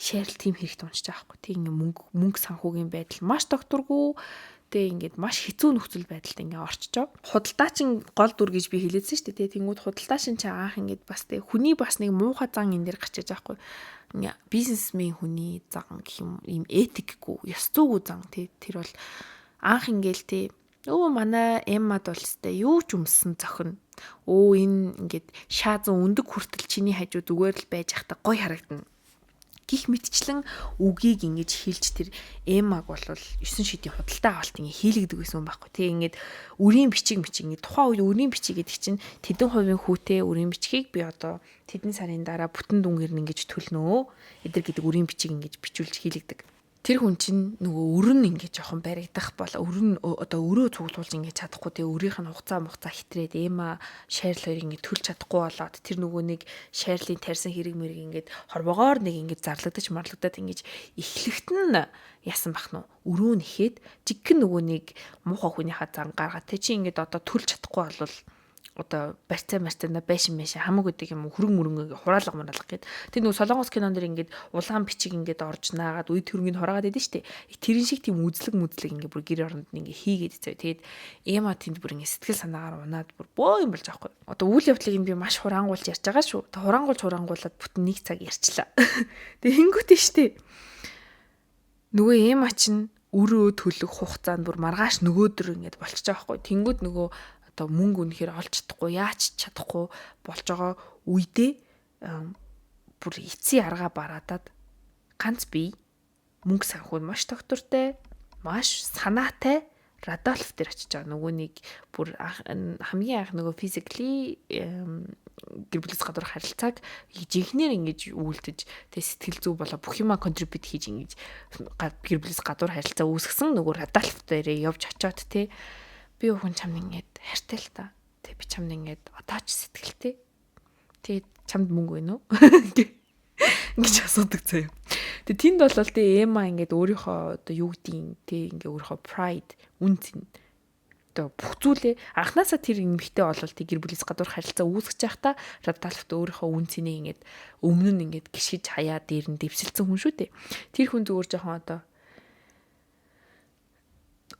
B: шаарл тийм хэрэгт унчиж байгаа хгүй те ингээд мөнгө санхүүгийн байдал маш докторгүй. Тэгээ ингээд маш хэцүү нөхцөл байдалд ингээ орчжоо. Худалдаачин гол дүр гэж би хэлээдсэн шүү дээ. Тэнгүүд худалдаачин чи анх ингээд бас тэг хүний бас нэг муухай зан энэ дэр гарч иж байгаа хгүй. Ингээ бизнесмен хүний зан гэх юм ийм этикгүй, ёс зүйгүй зан тий. Тэр бол анх ингээл тий өө манай Эммад бол өстэй юу ч өмссөн зохино. Өө энэ ингээд шаазан өндөг хүртэл чиний хажуу зүгээр л байж байхдаа гоё харагдана Гих мэтчлэн үгийг ингэж хэлж тэр Эммаг бол 9 шидийн худалдаа авалт ингэ хийлэгдэг байсан юм байхгүй. Тэг ингээд үрийн бичиг мичиг ингэ тухайн үед үрийн бичиг гэдэг чинь тэдэн хувийн хүүтэй үрийн бичгийг би одоо тэдэн сарын дараа бүтэн дүнгээр нь ингэж төлнө. Эдэр гэдэг үрийн бичиг ингэж бичүүлж хийлэгдэг. Тэр хүн чинь нөгөө өрн ингэ жоохон баригдах бол өрн одоо өрөө цуглуулж ингэ чадахгүй, тэгээ өрийнх нь хугацаа мугацаа хитрээд Эма Шарл хоёр ингэ төлж чадахгүй болоод тэр нөгөө нэг Шарлын тарьсан хэрэг мэрэг ингээд хорвоогоор нэг ингэ зарлагдаж марлагдаад ингэж эхлэхт нь яасан бах нь өрөө нэхэд жигхэн нөгөө нэг муухай хүнийхээ зан гаргаад тэ чи ингээд одоо төлж чадахгүй болвол одоо барьцаа марцаана байшин байшин хамаг гэдэг юм хөрөнгө мөрөнгө ингээ хураалга мураалга гэд. Тэр нөгөө Солонгос кинон дэр ингээд улаан бичиг ингээд орж наагаад үе төрөнгийг хураагаад идэв штэ. Тэрэн шиг тийм үзлэг мүзлэг ингээ бүр гэр оронд нь ингээ хийгээд заяа. Тэгээд Эма тэнд бүр ингээ сэтгэл санаагаар унаад бүр бөө юм болж байгаа хгүй. Одоо үйл явдлыг нь би маш хураангуулж ярьж байгаа шүү. Тэг хураангуулж хураангуулад бүтэн нэг цаг ярьчлаа. Тэг хингүүтээ штэ. Нөгөө Эма чинь өрөө төлөх хугацаанд бүр маргааш нөгөөдөр ингээд болчихж байгаа хгүй. Тэнгүүд нөгөө одоо мөнгө үнэхээр олж чадахгүй, яаж чадахгүй болж байгаа үедээ бүр эцсийн арга бараадаад ганц бие мөнгө санхүү маш тогтвортой, маш санаатай Радолф дээр очиж байгаа. Нөгөө нэг бүр хамгийн анх нөгөө physically гэр бүлээс гадуур харилцааг жинхнээр ингэж үйлдэж тэг сэтгэл зүй болоо бүх юма contribute хийж ингэж гэр бүлээс гадуур харилцаа үүсгэсэн нөгөө Радолф дээрээ явж очиод те би хүн чамд ингээд хайртай л та. Тэг би чамд ингээд одоо ч сэтгэлтэй. Тэгээд чамд мөнгө байна уу? Ингэж асуудаг заяа. Тэг тэнд бол тэ Эма ингээд өөрийнхөө одоо юу гэдгийг тэ ингээ өөрийнхөө pride үн цэн одоо бүх зүйлээ анханасаа тэр эмэгтэй бол тэг гэр бүлээс гадуур харилцаа үүсгэж байхдаа Радолфт өөрийнхөө үн цэнийг ингээд өмнө нь ингээд гიშгэж хаяа дээр нь дэвсэлсэн хүн шүү дээ. Тэр хүн зүгээр жоохон одоо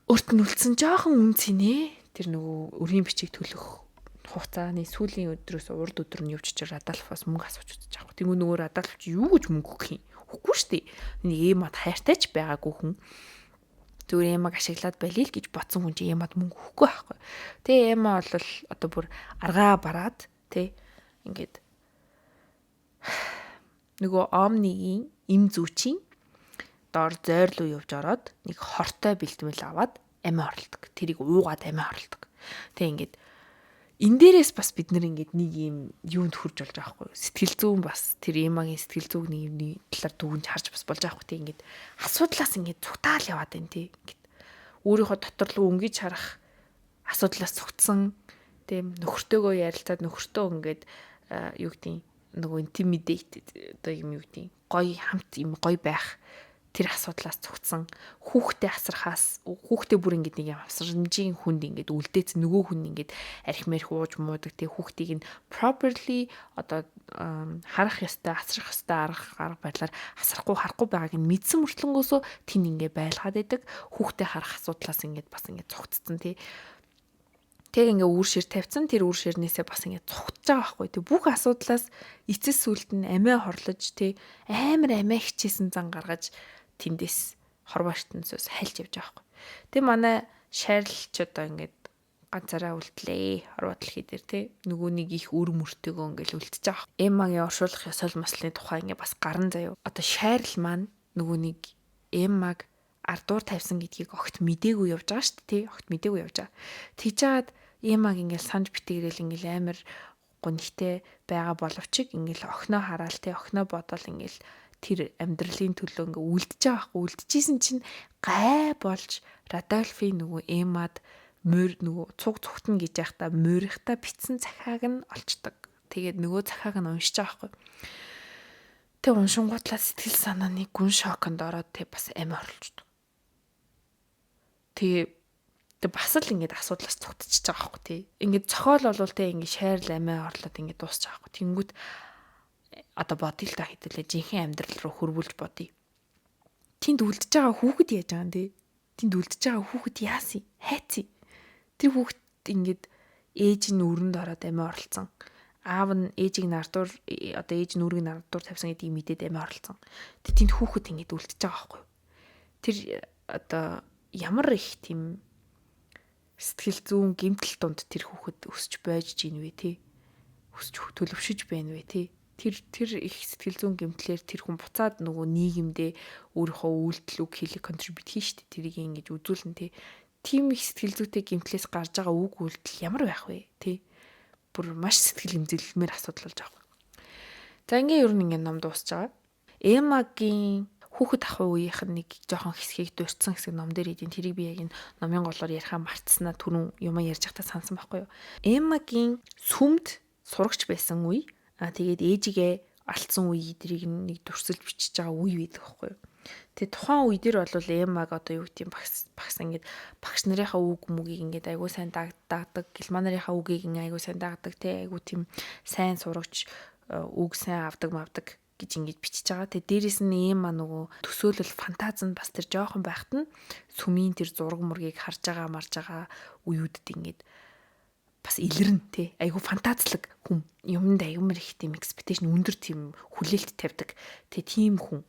B: өөрт нь үлдсэн жоохон үн цэнэ тэр нөгөө өрийн бичиг төлөх хугацааны сүүлийн өдрөөс урд өдөр нь явж чир Радолфоос мөнгө асууж үзэж байгаа. Тэнгүү нөгөө Радолф чи юу гэж мөнгө өгөх юм? Үгүй шүү дээ. Нэг Эмад хайртай ч байгаагүй хүн. Зүгээр Эмаг ашиглаад байлээ л гэж бодсон хүн чи Эмад мөнгө өгөхгүй байхгүй. Тэгээ Эма бол одоо бүр аргаа бараад тэ ингээд нөгөө Омнигийн эм зүүчийн доор зойр руу явж ороод нэг хортой бэлтгэл аваад амиа хорлдог. Тэрийг уугаад амиа хорлдог. Тэг ингээд энэ дээрээс бас бид нэр ингээд нэг юм юунд хурж болж байгаа байхгүй юу? Сэтгэл зүйн бас тэр Эмагийн сэтгэл зүйг нэг юмны талаар дүгнж харж бас болж байгаа байхгүй тий. Ингээд асуудлаас ингээд цугтаал яваад байна тий. Ингээд өөрийнхөө дотор руу өнгөж харах асуудлаас цугтсан тийм нөхөртөөгөө ярилцаад нөхөртөө ингээд юу гэдгийг нөгөө intimidate одоо юм юу гэдгийг гоё хамт юм гоё байх тэр асуудлаас цугтсан, хүүхдээ асархаас хүүхдээ бүр ингээд нэг юм авсрамжийн хүнд ингээд үлдээц нөгөө хүн ингээд арх мэрх ууж муудаг тэг хүүхдийг нь properly одоо харах ёстой асрах ёстой арга байдлаар асрахгүй харахгүй байгааг нь мэдсэн мөртлөнгөөсөө тэн ингээд байлгаад байдаг хүүхдээ харах асуудлаас ингээд бас ингээд цугтцсан тий. Тэг ингээ үүр шир тавьсан тэр үүр ширнээсээ бас ингээ цугтж байгаа байхгүй. Тэг бүх асуудлаас эцэс сүлд нь амиа хорлож тий амар амиа хичээсэн зан гаргаж тэндээс хорвоо ертөнцөөс хальж явж байгаа байхгүй. Тэг манай Шарл ч одоо ингээд ганцаараа үлдлээ. Хорвоо дэлхий дээр тий нөгөө нэг их үр мөртөөгөө ингээл үлдчихэж байгаа. Эммагийн оршуулах ёсол маслын тухай ингээ бас гарan заяа. Одоо Шарл маань нөгөө нэг Эммаг ардуур тавьсан гэдгийг огт мдээгүй явж байгаа шүү дээ тий огт мдээгүй явж байгаа. Тэгж жагаад Эммаг ингээл санаж битгэрэл ингээл амар гунигтай байгаа боловч ингээл охиноо хараал тий охиноо бодоол ингээл тэр амьдралын төлөө ингээ үлдэж байгаа байхгүй үлдэжсэн чинь гай болж Радольфийн нөгөө Эммад морь нөгөө цуг цугтна гэж яхта морихта битсэн захааг нь олчдаг. Тэгээд нөгөө захааг нь уншиж байгаа байхгүй. Тэг уншингуутлаа сэтгэл санааны гүн шоконд ороод тэг бас амиа орлцдог. Тэгээ тэг бас л ингээд асуудлаас цугтчихж байгаа байхгүй тий. Ингээд цохоол болвол тэг ингээд шайрл амиа орлоод ингээд дуусчих байгаа байхгүй. Тэнгүүт одоо бодъё л та хэдүүлээ жинхэнэ амьдрал руу хөрвүүлж бодъё. Тэнд үлдэж байгаа хүүхэд яаж байгаа юм те? Тэнд үлдэж байгаа хүүхэд яасан? Хайцсан. Тэр хүүхэд ингээд ээж нь өрөнд ороод амиа орлцсон. Аав нь ээжийг нардуур одоо ээж нүрийг нардуур тавьсан гэдгийг мэдээд амиа орлцсон. Тэг тэнд хүүхэд ингээд үлдэж байгаа байхгүй юу? Тэр одоо ямар их тийм сэтгэл зүүн гэмтэл дунд тэр хүүхэд өсч байж гин вэ те? Өсч төлөвшөж байна вэ те? Тэр их сэтгэл зүйн гэмтлэр тэр хүн буцаад нөгөө нийгэмдээ өөрийнхөө үйлдэл үг хэлийг contribute хийн штэ. Тэрийг ингэж үзүүлнэ те. Тийм их сэтгэл зүйтэй гэмтлээс гарч байгаа үг үйлдэл ямар байх вэ те? Бүр маш сэтгэл гэмзэлмээр асуудал болж байгаа. За ингээ ер нь ингээ ном дуусч байгаа. Эмагийн хүүхэд ах үеийнх нь нэг жоохон хэсгийг дурдсан хэсэг ном дээр идэв. Тэрийг би яг энэ номын голоор яриахаа мартснаа түрүүн юм ярьж байхдаа сансан байхгүй юу. Эмагийн сүмд сурагч байсан үе, тэгээд ээжигээ алдсан үе эдрийг нэг дүрсэлж бичиж байгаа үе байдаг байхгүй юу. Тэгээ тухайн үе дээр бол Эмаг одоо юу гэдэг багс ингээд багш нарынхаа үг мүгийг ингээд айгуу сайн дагдаг, герман нарынхаа үгийг ингээд айгуу сайн дагдаг те, айгуу тийм сайн сурагч, үг сайн авдаг мавдаг гэж ингэж бичиж байгаа. Тэгээ дээрэс нь Эмма нөгөө төсөөлөл фантаз нь бас тэр жоохон байхад нь сүмийн тэр зураг мургийг харж байгаа марж байгаа үеүүдэд ингээд бас илэрнэ те. Айгу фантазлаг хүн. Юмд аюумар их тийм expectation өндөр тийм хүлээлт тавьдаг. Тэ тийм хүн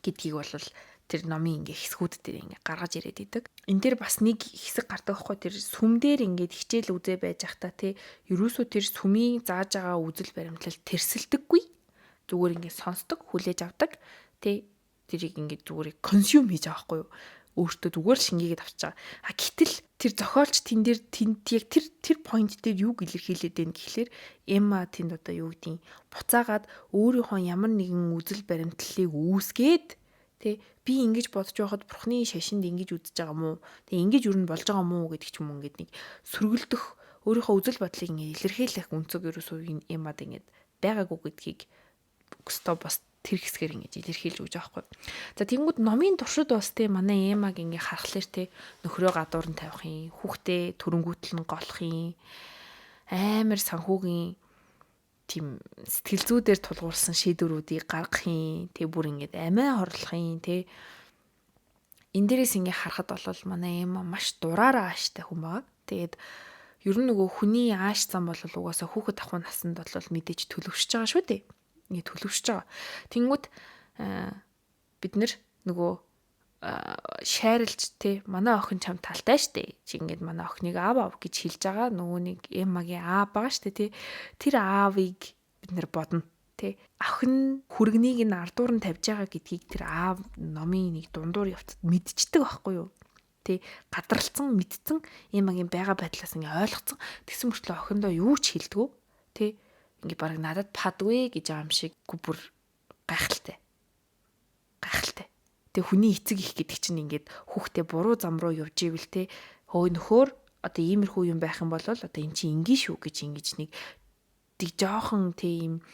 B: гэдгийг бол тэр номын ингээ хэсгүүд дээр ингээ гаргаж ирээд идэг. Энэ дээр бас нэг хэсэг гардаг байхгүй, тэр сүм дээр ингээд хичээл үзээ байж захта те, ерөөсөө тэр сүмийн зааж байгаа үзэл баримтлал тэрсэлдэггүй. Зүгээр ингээд сонсдог, хүлээж авдаг. Тэ тэрийг ингээд зүгээр consume хийж байгаа байхгүй юу? Өөртөө зүгээр л шингээгээд авч байгаа. А гэтэл тэр зохиолч тэн дээр тэнд яг тэр point дээр юуг илэрхийлээд байна гэхлээр Эмма тэнд одоо юу гэдгийг буцаагаад өөрийнхөө ямар нэгэн үзэл баримтлалыг үүсгээд тэ, би ингэж бодож байхад бурхны шашинд ингэж үзэж байгаа мó? Тэг ингэж юу нь болж байгаа мó гэдэг ч юм уу, ингэж нэг сөргөлдөх өөрийнхөө үзэл бодлыг ингэ илэрхийлэх өнцөг ерөөсөө энэ Эммад ингэж байгаагүй гэдгийг өстө бас тэр хэсгээр ингэж илэрхийлж өгч байгаа байхгүй. За тэнгууд номын туршид бас те манай Эмаг ингээ харахлаар те нөхрөө гадуур нь тавих юм, хүүхдээ төрөнгүүтэл нь голох юм, амар санхүүгийн тийм сэтгэл зүйдээр тулгуурсан шийдвэрүүдийг гаргах юм, тэ бүр ингээд амиа хорлох юм, тэ энэ дээрээс ингээ харахад бол манай Эма маш дураараа ааштай хүн байгаа. Тэгээд ер нь нөгөө хүний ааш зам бол угаасаа хүүхэд ахуй насанд бол мэдээж төлөвшөж байгаа шүү дээ. Ингээ төлөвшөж байгаа. Тэнгүүд бид нэр нөгөө шайрлж те манай охин чам талтай штэ. Чи ингээд манай охиныг аав аав гэж хэлж байгаа нөгөө нэг Эммагийн аав байгаа штэ те. Тэр аавыг бид нэр бодно те. Охин хүргэнийг нь ардуур нь тавьж байгаа гэдгийг тэр аав номын нэг дундуур явцад мэдчихдэг байхгүй юу? Тэ гадралцсан мэдцэн Эммагийн байгаа байдлаас ингээ ойлгоцсон. Тэгсэн мөртлөө охиндоо юу ч хэлдэггүй те. Ингээ бараг надад падгүй гэж байгаа юм шиг бүр гайхалтай. Гайхалтай. Тэг хүний эцэг их гэдэг чинь ингээд хүүхдээ буруу зам руу явж ивэл те хөө нөхөр одоо иймэрхүү юм байх юм бол одоо эн чинь ингийн шүү гэж ингэж нэг тэг жоохон те ийм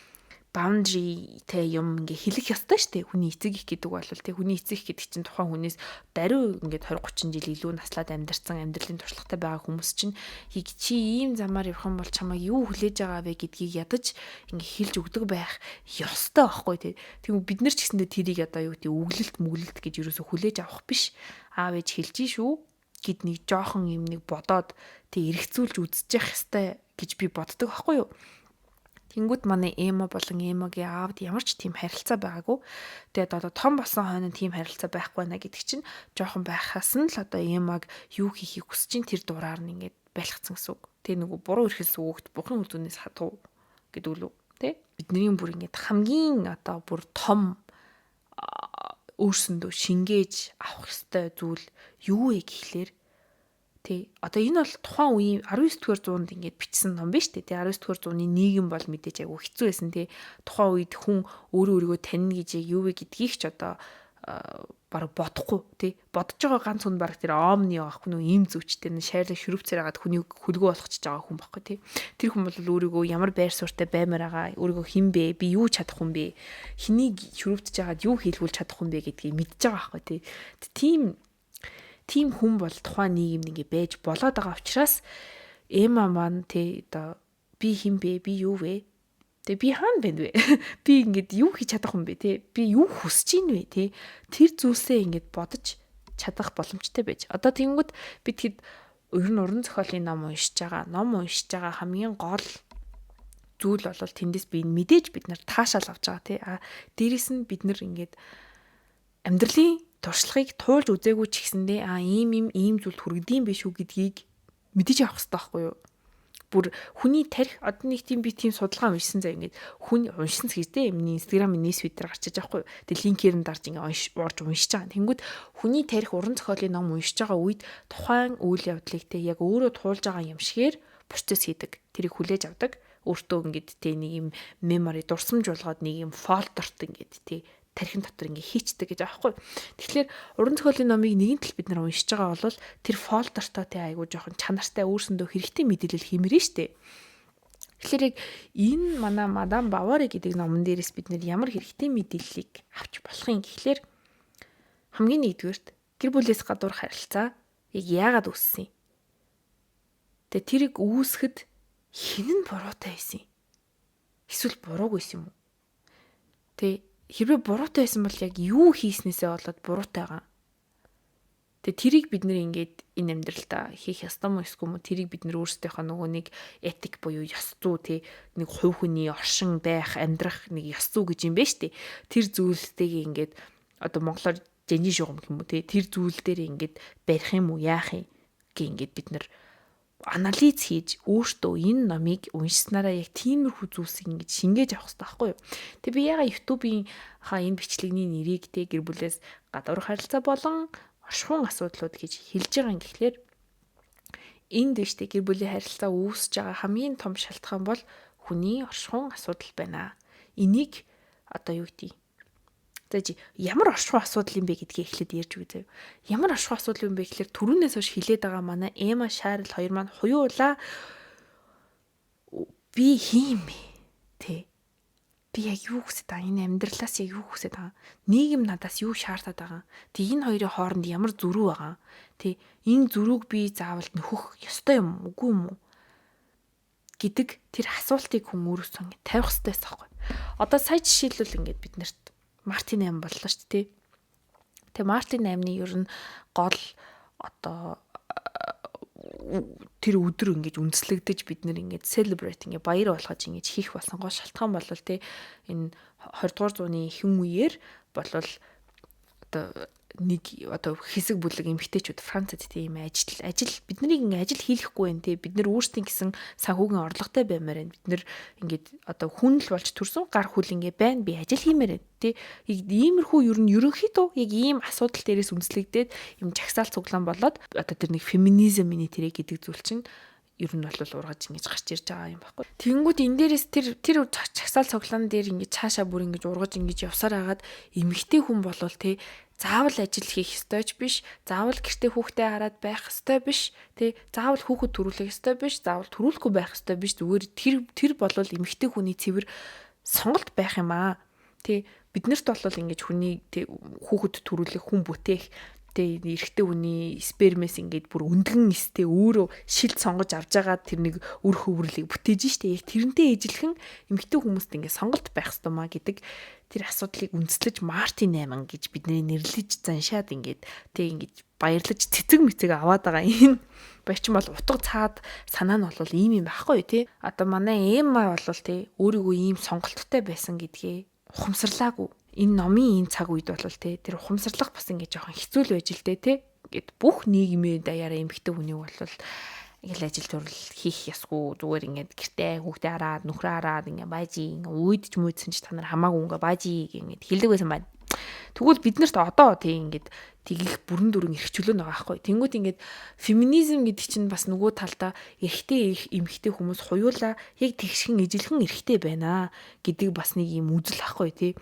B: boundary те юм ингээ хэлэх ёстой шүү дээ. Хүний эцэг их гэдэг бол те хүний эцэг их гэдэг чинь тухайн хүнээс даруй ингээд 20 30 жил илүү наслаад амьдарсан амьдралын туршлагатай байгаа хүмүүс чинь чи ийм замаар явах юм бол чамайг юу хүлээж байгаа вэ гэдгийг ядаж ингээ хэлж өгдөг байх ёстой байхгүй те. Тэгвэл бид нар ч гэсэндээ тэрийг одоо юу гэдэг өглөлт мүглэлт гэж юусоо хүлээж авах биш. Аав ээж хэлж шүү гэд нэг жоохон юм нэг бодоод тэг эргцүүлж үзчих ёстой гэж би боддог байхгүй юу. Тэнгүүд манай Эма болон Эмагийн аавд ямар ч тийм харилцаа байгаагүй. Тэгээд одоо том болсон хойно тийм харилцаа байхгүй байна гэдэг чинь жоохон байхаас нь л одоо Эмаг юу хийхийг хүсэж чинь тэр дураар нь ингээд байлгацсан гэсэн үг. Тэгээ нөгөө буруу эрхэлсэн хүүхэд бурхын хүзүүнээс хатуу гэдэг үү тэ? Бидний бүр ингээд хамгийн одоо бүр том өөрсөндөө шингээж авах ёстой зүйл юу вэ гэхлээр тий. Одоо энэ бол тухайн үеийн 19 дугаар зуунд ингээд бичсэн ном биш үү? Тий 19 дугаар зууны нийгэм бол мэдээж айгүй хэцүү байсан тий. Тухайн үед хүн өөрөө өөрийгөө танина гэж яг юу вэ гэдгийг ч одоо бараг бодохгүй тий. Бодож байгаа ганц хүн бараг тэр омни байхгүй нөө ийм зүвчтэй нь шайрлаг шүрвцээр хагаад хүнийг хөлгөө болгочихж байгаа хүн байхгүй тий. Тэр хүн бол өөрийгөө ямар байр суурьтай баймаар байгаа, өөрийгөө хэн бэ, би юу чадах хүн бэ, хэнийг шүрвдэж хагаад юу хийлгүүлж чадах хүн бэ гэдгийг мэдж байгаа байхгүй тий. Тийм хүн бол тухайн нийгэмд ингээ байж болоод байгаа учраас Эма маань тий одоо би хэн бэ? Би юу вэ? Тэгээ би хаана байна вэ? Би ингээд юу хийж чадах юм бэ тий? Би юу хүсэж ийн вэ тий? Тэр зүйлсээ ингээд бодож чадах боломжтой байж. Одоо тэнгүүд бид хэд ер нь уран зохиолын ном уншиж байгаа. Ном уншиж байгаа хамгийн гол зүйл бол тэндээс би мэдээж бид нар таашаал авч байгаа тий. А дээрэс нь бид нар ингээд амьдралын туршлагыг туулж үзээгүй ч гэсэндээ а ийм ийм ийм зүйлд хүргэдэм биш үү гэдгийг мэдэж авах хэрэгтэй байхгүй юу? Бүр хүний тарих одоо нэг тийм би тийм судалгаа уншсан заа ингээд хүн уншсан ч гэж те миний Instagram news feed дээр гарчиж байгаа хгүй. Тэг линкээр нь дарж ингээд орж уншиж байгаа. Тэнгүүд хүний тарих уран зохиолын ном уншиж байгаа үед тухайн үйл явдлыг те яг өөрөө туулж байгаа юм шигээр процесс хийдэг. Тэрийг хүлээж авдаг. Өөртөө ингээд те нэг юм memory дурсамж болгоод нэг юм folder-т ингээд те тархин дотор ингээ хийчдэг гэж аахгүй. Тэгэхээр уран зохиолын номыг нэгэн тал бид нар уншиж байгаа бол тэр folder-тоо те айгуу жоохон чанартай өөрсөндөө хэрэгтэй мэдээлэл хиймээрээ штэ. Тэгэхээр яг энэ манай Мадам Бавари гэдэг номон дээрээс бид нэр ямар хэрэгтэй мэдээллийг авч болох юм гэхлээр хамгийн нэгдүгээрт гэр бүлээс гадуур харилцаа яг яагаад үүссэн юм? Тэгээ тэрийг үүсгэхэд хэн нь буруутай байсан юм? Эсвэл бурууг байсан юм уу? Тэ хэрвээ буруутай байсан бол яг юу хийснээсээ болоод буруутай байгаа. Тэгээ тэрийг бид нэр ингээд энэ амьдралдаа хийх ёстой мó эсвэл мó тэрийг бид нэр өөрсдийнхөө нөгөө нэг этик буюу ёс зүй те нэг хувь хүний оршин байх амьдрах нэг ёс зүй гэж юм байна штэ. Тэр зүйлстэйг ингээд одоо монголоор жанжин шугам гэх юм уу те тэр зүйл дээр ингээд барих юм уу яах юм гэ ингээд бид нар анализ хийж өөртөө энэ номыг уншсанараа яг тиймэрхүү зүйлсийг ингэж шингээж авах хэрэгтэй байхгүй юу. Тэгээ би яга YouTube-ийн хаа энэ бичлэгний нэрийг те гэр бүлээс гадуур харилцаа болон оршихуун асуудлууд гэж хэлж байгаа юм гэхлээр энд биш те гэр бүлийн харилцаа үүсэж байгаа хамгийн том шалтгаан бол хүний оршихуун асуудал байна. Энийг одоо юу гэдэг За чи ямар оршихуй асуудал юм бэ гэдгийг эхлээд ярьж өгье заяа. Ямар оршихуй асуудал юм бэ гэхлээр түрүүнээс хойш хилээд байгаа манай Эма Шарл хоёр маань хуйуулаа би хийм бэ? Тэ. Би яг юу хүсэж байгаа? Энэ амьдралаас яг юу хүсэж байгаа? Нийгэм надаас юу шаардаад байгаа? Тэг энэ хоёрын хооронд ямар зөрүү байгаа? Тэ. Энэ зөрүүг би заавал нөхөх ёстой юм үгүй юм уу? Гэдэг тэр асуултыг хүн өөрөөсөө ингэ тавих ёстой байсан байхгүй. Одоо сая жишээлбэл ингээд бид нарт Мартин 8 боллоо шүү дээ. Тэгээ Мартин 8-ны ер нь гол одоо тэр өдөр ингэж үндэслэгдэж бид нэр ингэж celebrate ингэ баяр болгож ингэж хийх болсон гол шалтгаан бол те энэ 20 дугаар зууны ихэнх үеэр болвол одоо нэг одоо хэсэг бүлэг эмэгтэйчүүд Францад тийм ажил бид нарыг ингээ ажил хийлгэхгүй байх те бид нар өөрсдийн гэсэн санхүүгийн орлоготой баймаар байна бид нар ингээд одоо хүн л болж төрсөн гар хүл ингээ байна би ажил хиймээр байна те иймэрхүү ер нь ерөнхийдөө яг ийм асуудал дээрээс үндэслэгдээд юм жагсаал цуглаан болоод одоо тэр нэг феминизм миний тэрэ гэдэг зүйл чинь ер нь бол ургаж ингэж гарч ирж байгаа юм баггүй. Тэгэнгүүт энэ дээрээс тэр чагсаал цуглаан дээр ингэж цаашаа бүр ингэж ургаж ингэж явсаар хагаад эмэгтэй хүн болвол те заавал ажил хийх ёстой ч биш, заавал гэртээ хүүхдээ хараад байх ёстой биш, тэ заавал хүүхэд төрүүлэх ёстой биш, заавал төрүүлэхгүй байх ёстой биш. Зүгээр тэр болвол эмэгтэй хүний цэвэр сонголт байх юм аа. Тэ биднэрт бол ингэж хүний тэ хүүхэд төрүүлэх, хүн бүтээх тэ эрэгтэй хүний спермээс ингээд бүр өндгөн эстэй өөрөө шилд сонгож авч байгаа тэр нэг үр хөврөлийг бүтээж штэ. Яг тэрнтэй ижилхэн эмэгтэй хүмүүст ингээд сонголт байх ёстой маа гэдэг тэр асуудлыг үндэслэж Мартин 8 гэж бидний нэрлэж заншаад ингээд тэг ингээд баярлаж цэцэг мэцэг аваад байгаа энэ баячин бол утга цаад санаа нь бол ийм юм байхгүй тий. Одоо манай Эмма бол тий өөрийгөө ийм сонголттой байсан гэдгээ ухамсарлаагүй. Энэ номын энэ цаг үед бол тий тэр ухамсарлах бас ингээд жоохон хэцүү л байж л дээ тий. Ингээд бүх нийгмийн даяараа эмэгтэй хүнийг бол ингээл ажил төрөл хийх ёсгүй зүгээр ингээд гэртээ хүүхдээ хараад нөхрөө хараад ингээд баажи ингээд үйдч мүйдсэн ч та нар хамаагүй ингээд баажи ингээд хэлдэг байсан байна. Тэгвэл бид нарт одоо тий ингээд тэгэх бүрэн дүрэн эрх чөлөө байгаа байхгүй. Тэнгүүд ингээд феминизм гэдэг чинь бас нөгөө талдаа эрэгтэй эмэгтэй хүмүүс хуйуулаа яг тэгшхэн ижилхэн эрэгтэй байна гэдэг бас нэг юм үзэл ахгүй тий.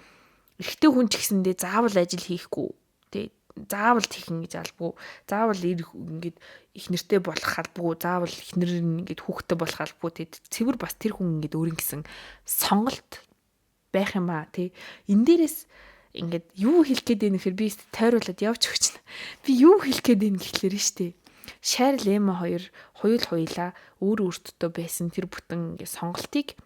B: Эрэгтэй хүн ч гэсэндээ заавал ажил хийхгүй тий заавал тийхэн гэж албагүй. Заавал ингээд их нэртэй болох албагүй. Заавал эхнэр нь ингээд хүүхэдтэй болох албагүй тий. Цэвэр бас тэр хүн ингээд өөрийн гэсэн сонголт байх юм аа тий. Энэ дээрээс ингээд юу хэлэх гээд байна гэхээр би тойруулаад явж өгч. Би юу хэлэх гээд байна гэхлээр нь штэ. Шарл Эма хоёр хуйлаа өөр өөртөө байсан тэр бүтэн ингээд сонголтыг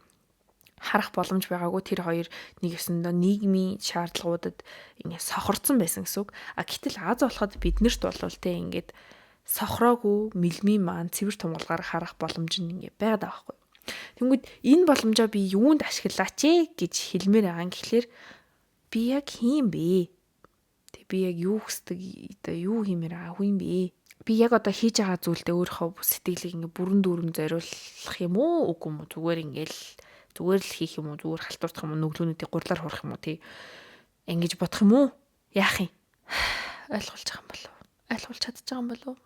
B: харах боломж байгаагүй тэр хоёр нэг ёсондоо нийгмийн шаардлагуудад ингээд сохорцсон байсан гэсэн үг. А гэтэл аз болоход биднэрт болвол те ингээд сохроогүй мэлмийн маань цэвэр тунгалгаар харах боломж нь ингээд байгаад байгаа байхгүй. Тэнгүүд энэ боломжоо би юунд ашиглаач ээ гэж хэлмээр байгаа юм гэхлээр би яг хийм бэ? Тэг би яг юу хүсдэг одоо юу хиймээр байгаа хүн бэ?
A: Би яг одоо хийж байгаа зүйлдээ өөрийнхөө сэтгэлийг ингээ бүрэн дүүрэн зориулах юм уу, үгүй юм уу? Зүгээр ингээл зүгээр л хийх юм уу, зүгээр халтурдах юм уу, нүглүүнүүдийг гурлаар хурах юм уу тий. Ингэж бодох юм уу? Яах юм? Ойлгуулж байгаа юм болов уу? Ойлгуулж чадчих байгаа юм болов уу?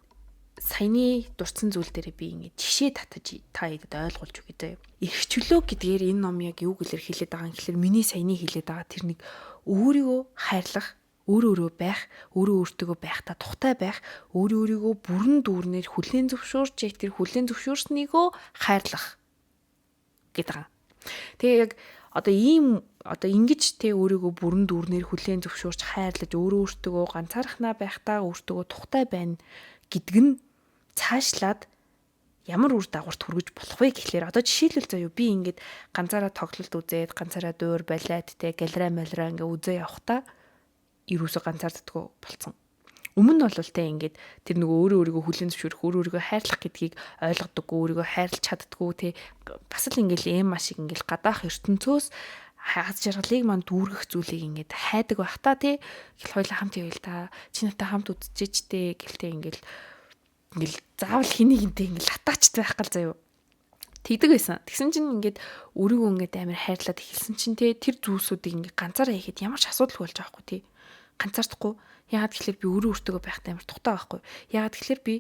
A: Саяны дурдсан зүйл дээр би ингэ жишээ татаж та хэдэд ойлгуулж өгье заяа. Эрхчлөө гэдгээр энэ ном яг юуг илэрхийлээд байгаа юм гэхэлэр миний саяны хэлээд байгаа тэр нэг өөрийгөө хайрлах, өөрөө өөрөө байх, өөрөө өөртөөгөө байхдаа тухтай байх, өөрөө өөрийгөө бүрэн дүүрнээр хүлээн зөвшөөрч яг тэр хүлээн зөвшөөрснийгөө хайрлах гэдэг байгаа. Тэгээ яг одоо ийм одоо ингэж те өөрийгөө бүрэн дүүрнээр хүлээн зөвшөөрч хайрлаж өөрөө өөртөөгөө ганцаархнаа байхдаа өөртөөгөө тухтай байна гэдг нь цаашлаад ямар үр дагаварт хүргэж болох вэ гэхлээр одоо жишээлбэл заяа би ингээд ганцаараа тоглолт үзээд ганцаараа дуур балиад те галерей малераа ингээ үзээ явхдаа ерөөсө ганцаарддаггүй болцсон. Өмнө нь бол те ингээд тэр нөгөө өөрөө өөрийгөө хүлээн зөвшөөрөх, өөрөө өөрийгөө хайрлах гэдгийг ойлгодоггүй, өөрийгөө хайрлаж чаддаггүй те бас л ингээл эм маш шиг ингээл гадаах ертөнцөөс хаз жаргалыг мань дүүргэх зүйлийг ингээд хайдаг байх та тий. Гэл хоёлаа хамт явъя л та. Чи надтай хамт үзчихээч те гэл те ингээл ингээл заавал хэнийг интэй ингээл атаачт байх гал заяа. Тэгдэг байсан. Тэгсэн чинь ингээд өөрийгөө ингээд амар хайрлаад эхэлсэн чинь те тэр зүйлсүүдийг ингээд ганцаараа хийхэд ямар ч асуудалгүй болж байгаа хгүй тий. Ганцаардахгүй. Яагаад гэхлээр би өөрөө өөртөөгөө байхдаа амар тухтай байхгүй. Яагаад гэхлээр би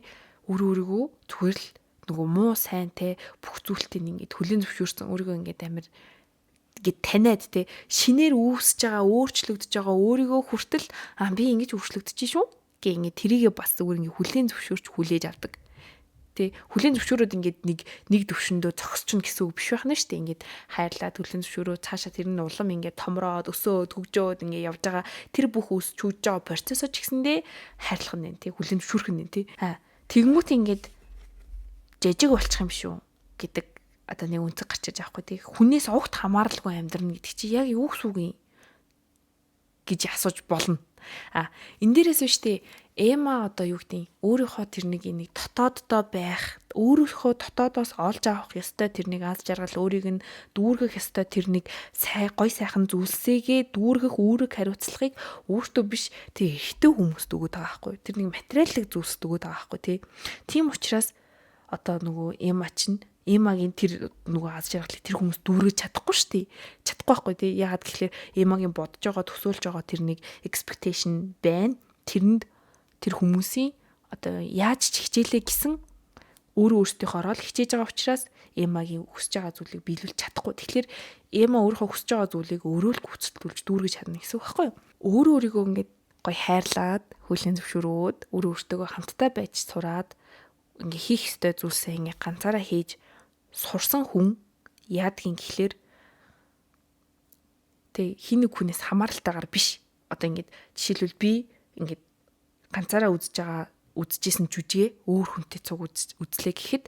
A: өөрөө өөрийгөө зүгээр л нөгөө муу сайн те бүх зүйлтийг ингээд хүлээн зөвшөөрсөн өөрийгөө ингээд амар ингээд таниад те шинээр үүсэж байгаа өөрчлөгдөж байгаа өөрийгөө хүртэл аа би ингэж өөрчлөгдөж шүү гэ ингээд тэрийгэ бас зүгээр ингээд хүлээн зөвшөөрч хүлээж авдаг. Тэ хүлээн зөвшөөрөөд ингээд нэг нэг төвшөндөө зогсчихно гэсэн үг биш байх нь шүү дээ. Ингээд хайрлаад хүлээн зөвшөөрөө цаашаа тэр нь улам ингээд томроод өсөөд хөгжөөд ингээд явж байгаа тэр бүх өсч хөгжиж байгаа процессоо ч гэсэндээ хайрлах нь тэ хүлээн зөвшөөрөх нь тэ. Аа тэгэнгүүт ингээд жижиг болчих юм шүү гэдэг одоо нэг үнцэг гарч иж байгаа хгүй тий. Хүнээс огт хамааралгүй амьдрна гэдэг чи яг юу гэсэн үг юм гэж асууж болно. А энэ дээрээс биш тий. Эма одоо юу гэдэг өөрийнхөө тэр нэг нэг дотооддоо байх, өөрийнхөө дотоодоос олж авах ёстой тэр нэг аз жаргал, өөрийг нь дүүргэх ёстой тэр нэг сай гой сайхан зүйлсээгээ дүүргэх үүрэг хариуцлагыг өөртөө биш тэр эрэгтэй хүмүүст өгöd байгаа байхгүй. Тэр нэг материаллык зүйлсд өгöd байгаа байхгүй тий. Тийм учраас одоо нөгөө Эма чинь Эмагийн тэр нөгөө аз жаргалыг тэр хүмүүс дүүргэж чадахгүй шүү дээ. Чадахгүй байхгүй тий. Яагаад гэхлээр Эмагийн бодож байгаа, төсөөлж байгаа тэр нэг expectation байна. Тэрэнд тэр хүмүүсийн одоо яаж ч хичээлээ гэсэн өөрөө өөрсдийнхөө л хичээж байгаа учраас Эмагийн хүсэж байгаа зүйлийг биелүүлж чадахгүй. Тэгэхээр Эма өөрийнхөө хүсэж байгаа зүйлийг өөрөө л гүйцэтгүүлж дүүргэж чадна гэсэн үг байхгүй юу? Өөрөө өөрийгөө ингээд гой хайрлаад, хүлээн зөвшөөрөөд, өөрөө өөртөөгөө хамтдаа байж сураад ингээ хийх ёстой зүйлсээ ингээ ганцаараа хийж сурсан хүн яадгийн гэхлээр тэг хин нэг хүнээс хамааралтайгаар биш. Одоо ингээд жишээлбэл би ингээд ганцаараа үзэж байгаа үзчихсэн жүжигээ өөр хүнтэй цуг үзлээ гэхэд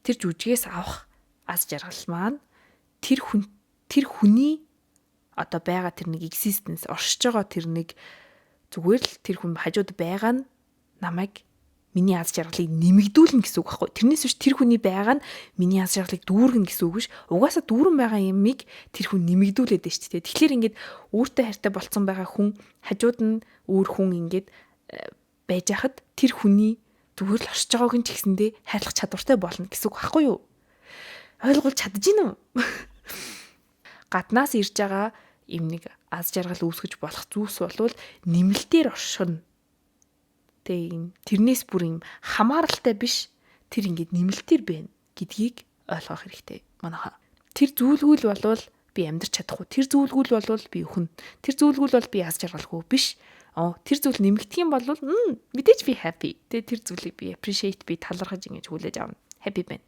A: тэр жүжигээс авах аз жаргал маань тэр хүн тэр хүний одоо байгаа тэр нэг existence оршиж байгаа тэр нэг зүгээр л тэр хүн хажууд байгаа нь намайг миний аз жаргалыг нэмэгдүүлнэ гэсэн үг байхгүй. Тэрнээс биш тэр хүний байгаа нь миний аз жаргалыг дүүргэнэ гэсэн үг биш. Угаасаа дүүрэн байгаа юмыг тэр хүн нэмэгдүүлээд байна шүү дээ. Тэгэхээр ингээд өөртөө хайртай болцсон байгаа хүн хажууд нь өөр хүн ингээд байж хахад тэр хүний зүгээр л оршиж байгааг нь ч гэсэндээ хайрлах чадвартай болно гэсэн үг байхгүй юу? Ойлгуулж чадаж гин үү? Гаднаас ирж байгаа юм нэг аз жаргал үүсгэж болох зүйлс болвол нэмэлтээр оршино. Тэ юм тэрнээс бүр юм хамааралтай биш тэр ингээд нэмэлтээр байна гэдгийг ойлгох хэрэгтэй манайхаа. Тэр зүйлгүй л болвол би амьдрч чадахгүй. Тэр зүйлгүй л болвол би өхөн. Тэр зүйлгүй л бол би аз жаргалгүй биш. Тэр зүйл нэмэгдэх юм бол мэдээж би happy. Тэ тэр зүйлийг би appreciate би талархаж ингэж хүлээж авна. Happy байна.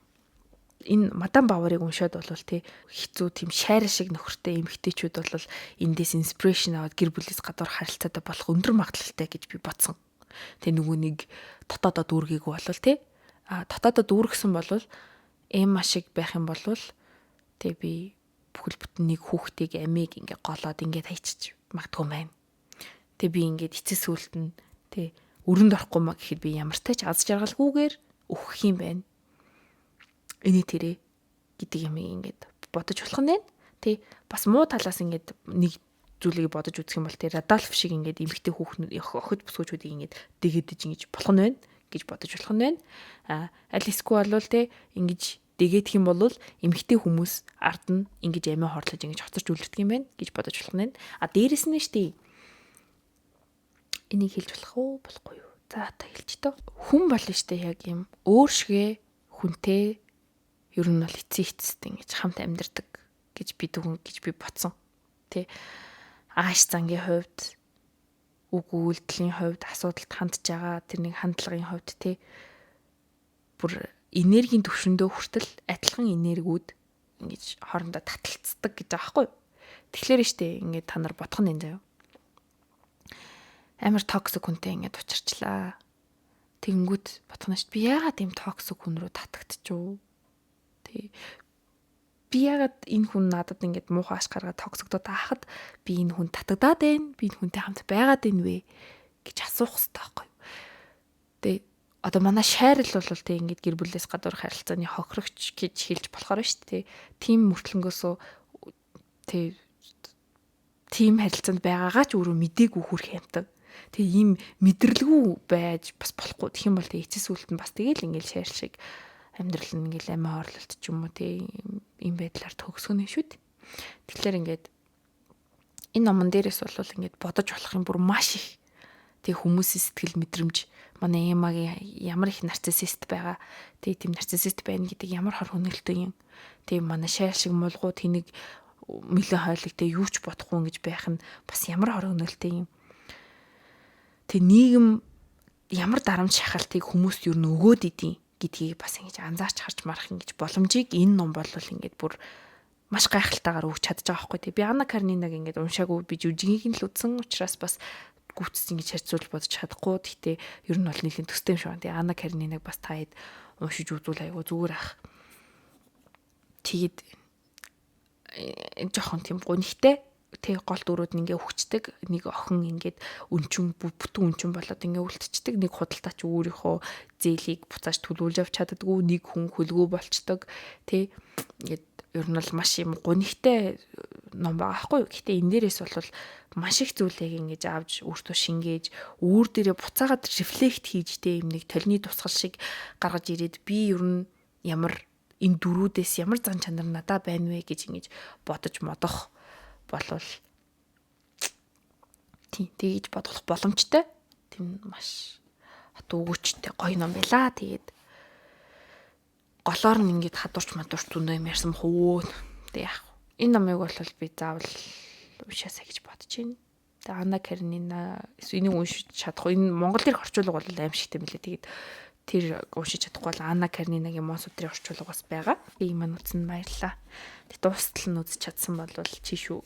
A: Энэ Мадам Баварыг уншаад бол тэ хэцүү тийм шайра шиг нөхөртэй эмэгтэйчүүд бол эндээс inspiration аваад гэр бүлээс гадуур харилцаатай болох өндөр магадлалтай гэж би бодсон. Тэ нөгөө нэг дотоодоо дүүргээгүй болвол тэ а дотоодоо дүүргэсэн бол Эмма шиг байх юм бол тэ би бүхэл бүтэн нэг хүүхдийг амийг ингээ голоод ингээд хайчиж магадгүй байна. Тэ би ингээд эцэс сүлд нь тэ өрөнд орохгүй маа гэхэд би ямар ч аз жаргалгүйгээр өөхөх юм байна. Эний тэрэ гэдэг юм ингээд бодож болох нь байна. Тэ бас муу талаас ингээд нэг зүйлийг бодож үзэх юм бол тэ Радольф шиг ингээд эмэгтэй хүүхнүүд охид бүсгүүчүүдийг ингээд дэгэдэж ингэж болох нь байна гэж бодож болох нь байна. А аль эсвэл бол те ингэж дэгээдэх юм бол эмэгтэй хүмүүс ард нь ингэж амиа хорлож ингэж хоцорч үлддэг юм байна гэж бодож болох нь байна. А дээрэс нь штий энийг хэлж болох уу болохгүй юу? За та хэлж тоо. Хүн болно штэ яг юм өөр шигэ хүнтэй ер нь бол эцсийн эцэст ингэж хамт амьдардаг гэж би дүгэн гэж би бодсон. Тэ ааш зангийн хувьд үг үйлдэлийн хувьд асуудалд хандж байгаа тэр нэг хандлагын хувьд тэ бүр энергийн төвшөндөө хүртэл адилхан энергиуд ингэж хоорондоо таталцдаг гэж байгаа байхгүй юу. Тэгэхээр штэ ингээд та нар бодох нь энэ заяа. Амар toxic хүнтэй ингээд учирчлаа. Тэгэнгүүт бодох нь штэ би яагаад ийм toxic хүн рүү татагдчихв? Тэ би яагаад энэ хүн надад ингээд муухай аш гаргаад toxic доо таахад би энэ хүн татагдаад байна. Би энэ хүнтэй хамт байгаад байна вэ гэж асуух хэрэгтэй байхгүй юу. Тэгээ одоо манай шайрал бол тэг ингээд гэр бүлээс гадуур харилцааны хохирогч гэж хэлж болохоор шүү дээ. Тим мөртлөнгөөсөө тэг тим харилцаанд байгаагаа ч өөрөө мдээгүй хүрх юмтай. Тэг ийм мэдрэлгүй байж бас болохгүй. Тэгэх юм бол тэг эцэс үлд нь бас тэгэл ингээд шайрал шиг амьдрал нь ингээл амиа хорлолт ч юм уу тэг ийм байдлаар төгсгөнө шүү дээ. Тэгэхээр ингээд энэ номон дээрээс бол ингээд бодож болох юм бүр маш их. Тэг хүмүүсийн сэтгэл мэдрэмж манай Эмагийн ямар их нарциссист байгаа. Тэг тийм нарциссист байна гэдэг ямар хор хүнэлттэй юм. Тэг манай шайл шиг мулгуу тэнэг мөлөн хойлог тэг юу ч бодохгүй ингэж байх нь бас ямар хор хүнэлттэй юм. Тэг нийгэм ямар дарамт шахалтыг хүмүүст юу н өгөөд идэв гэдгийг бас ингэж анзаарч харж марах ингэж боломжийг энэ ном бол ингэж бүр маш гайхалтайгаар өгч чадж байгаа байхгүй тий. Би Анна Карнинаг ингэж уншаагүй, би жүжигийг нь л үзсэн учраас бас гүцс ингэж харьцуулж бодож чадахгүй. Гэхдээ ер нь бол нэлийн төстэй юм шиг байна. Тэгээ Анна Карнинаг бас та хэд уншиж үзүүл айгу зүгээр ах. Тэгээд жоохон тийм гунигтай тэг гол дүрүүд нь ингээ хөвчдөг. Нэг охин ингээд өнчин бүтэн өнчин болоод ингээ үлдчихдэг. Нэг худалдаач өөрийнхөө зээлийг буцааж төлүүлж авч чаддаггүй. Нэг хүн хөлгөө болчдөг. Тэ ингээд ер нь бол маш юм гунигтай ном байгаа байхгүй юу. Гэтэ энэ дээрээс бол маш их зүйлийг ингэж авч өөртөө шингээж өөр дээрээ буцаагаад рефлект хийж тэ юм нэг толны тусгал шиг гаргаж ирээд би ер нь ямар энэ дөрүүдээс ямар зан чанар надаа байна вэ гэж ингэж бодож модох болвол тийм тэгж бодох боломжтой. Тийм маш хат өгөөчтэй гоё ном байла. Тэгээд голоор нь ингээд хадуурч мадуурч зөндөө юм ярьсан хөө. Тэг яах вэ? Энэ номыг бол би заавал уншаасаа гэж бодож байна. Тэгээ Анна Каренина энийг уншиж чадах. Энэ монгол дээрх орчуулга бол аимшигтай мөлий. Тэгээд тэр уншиж чадахгүй бол Анна Каренинагийн Монсудрын орчуулга бас байгаа. Би маань үзсэн баярлаа. Тэг дуустал нь үзэж чадсан бол чи шүү.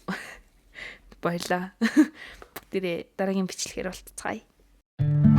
A: Баярлаа. Бүгдээрээ дараагийн бичлэгээр уулзцгаая.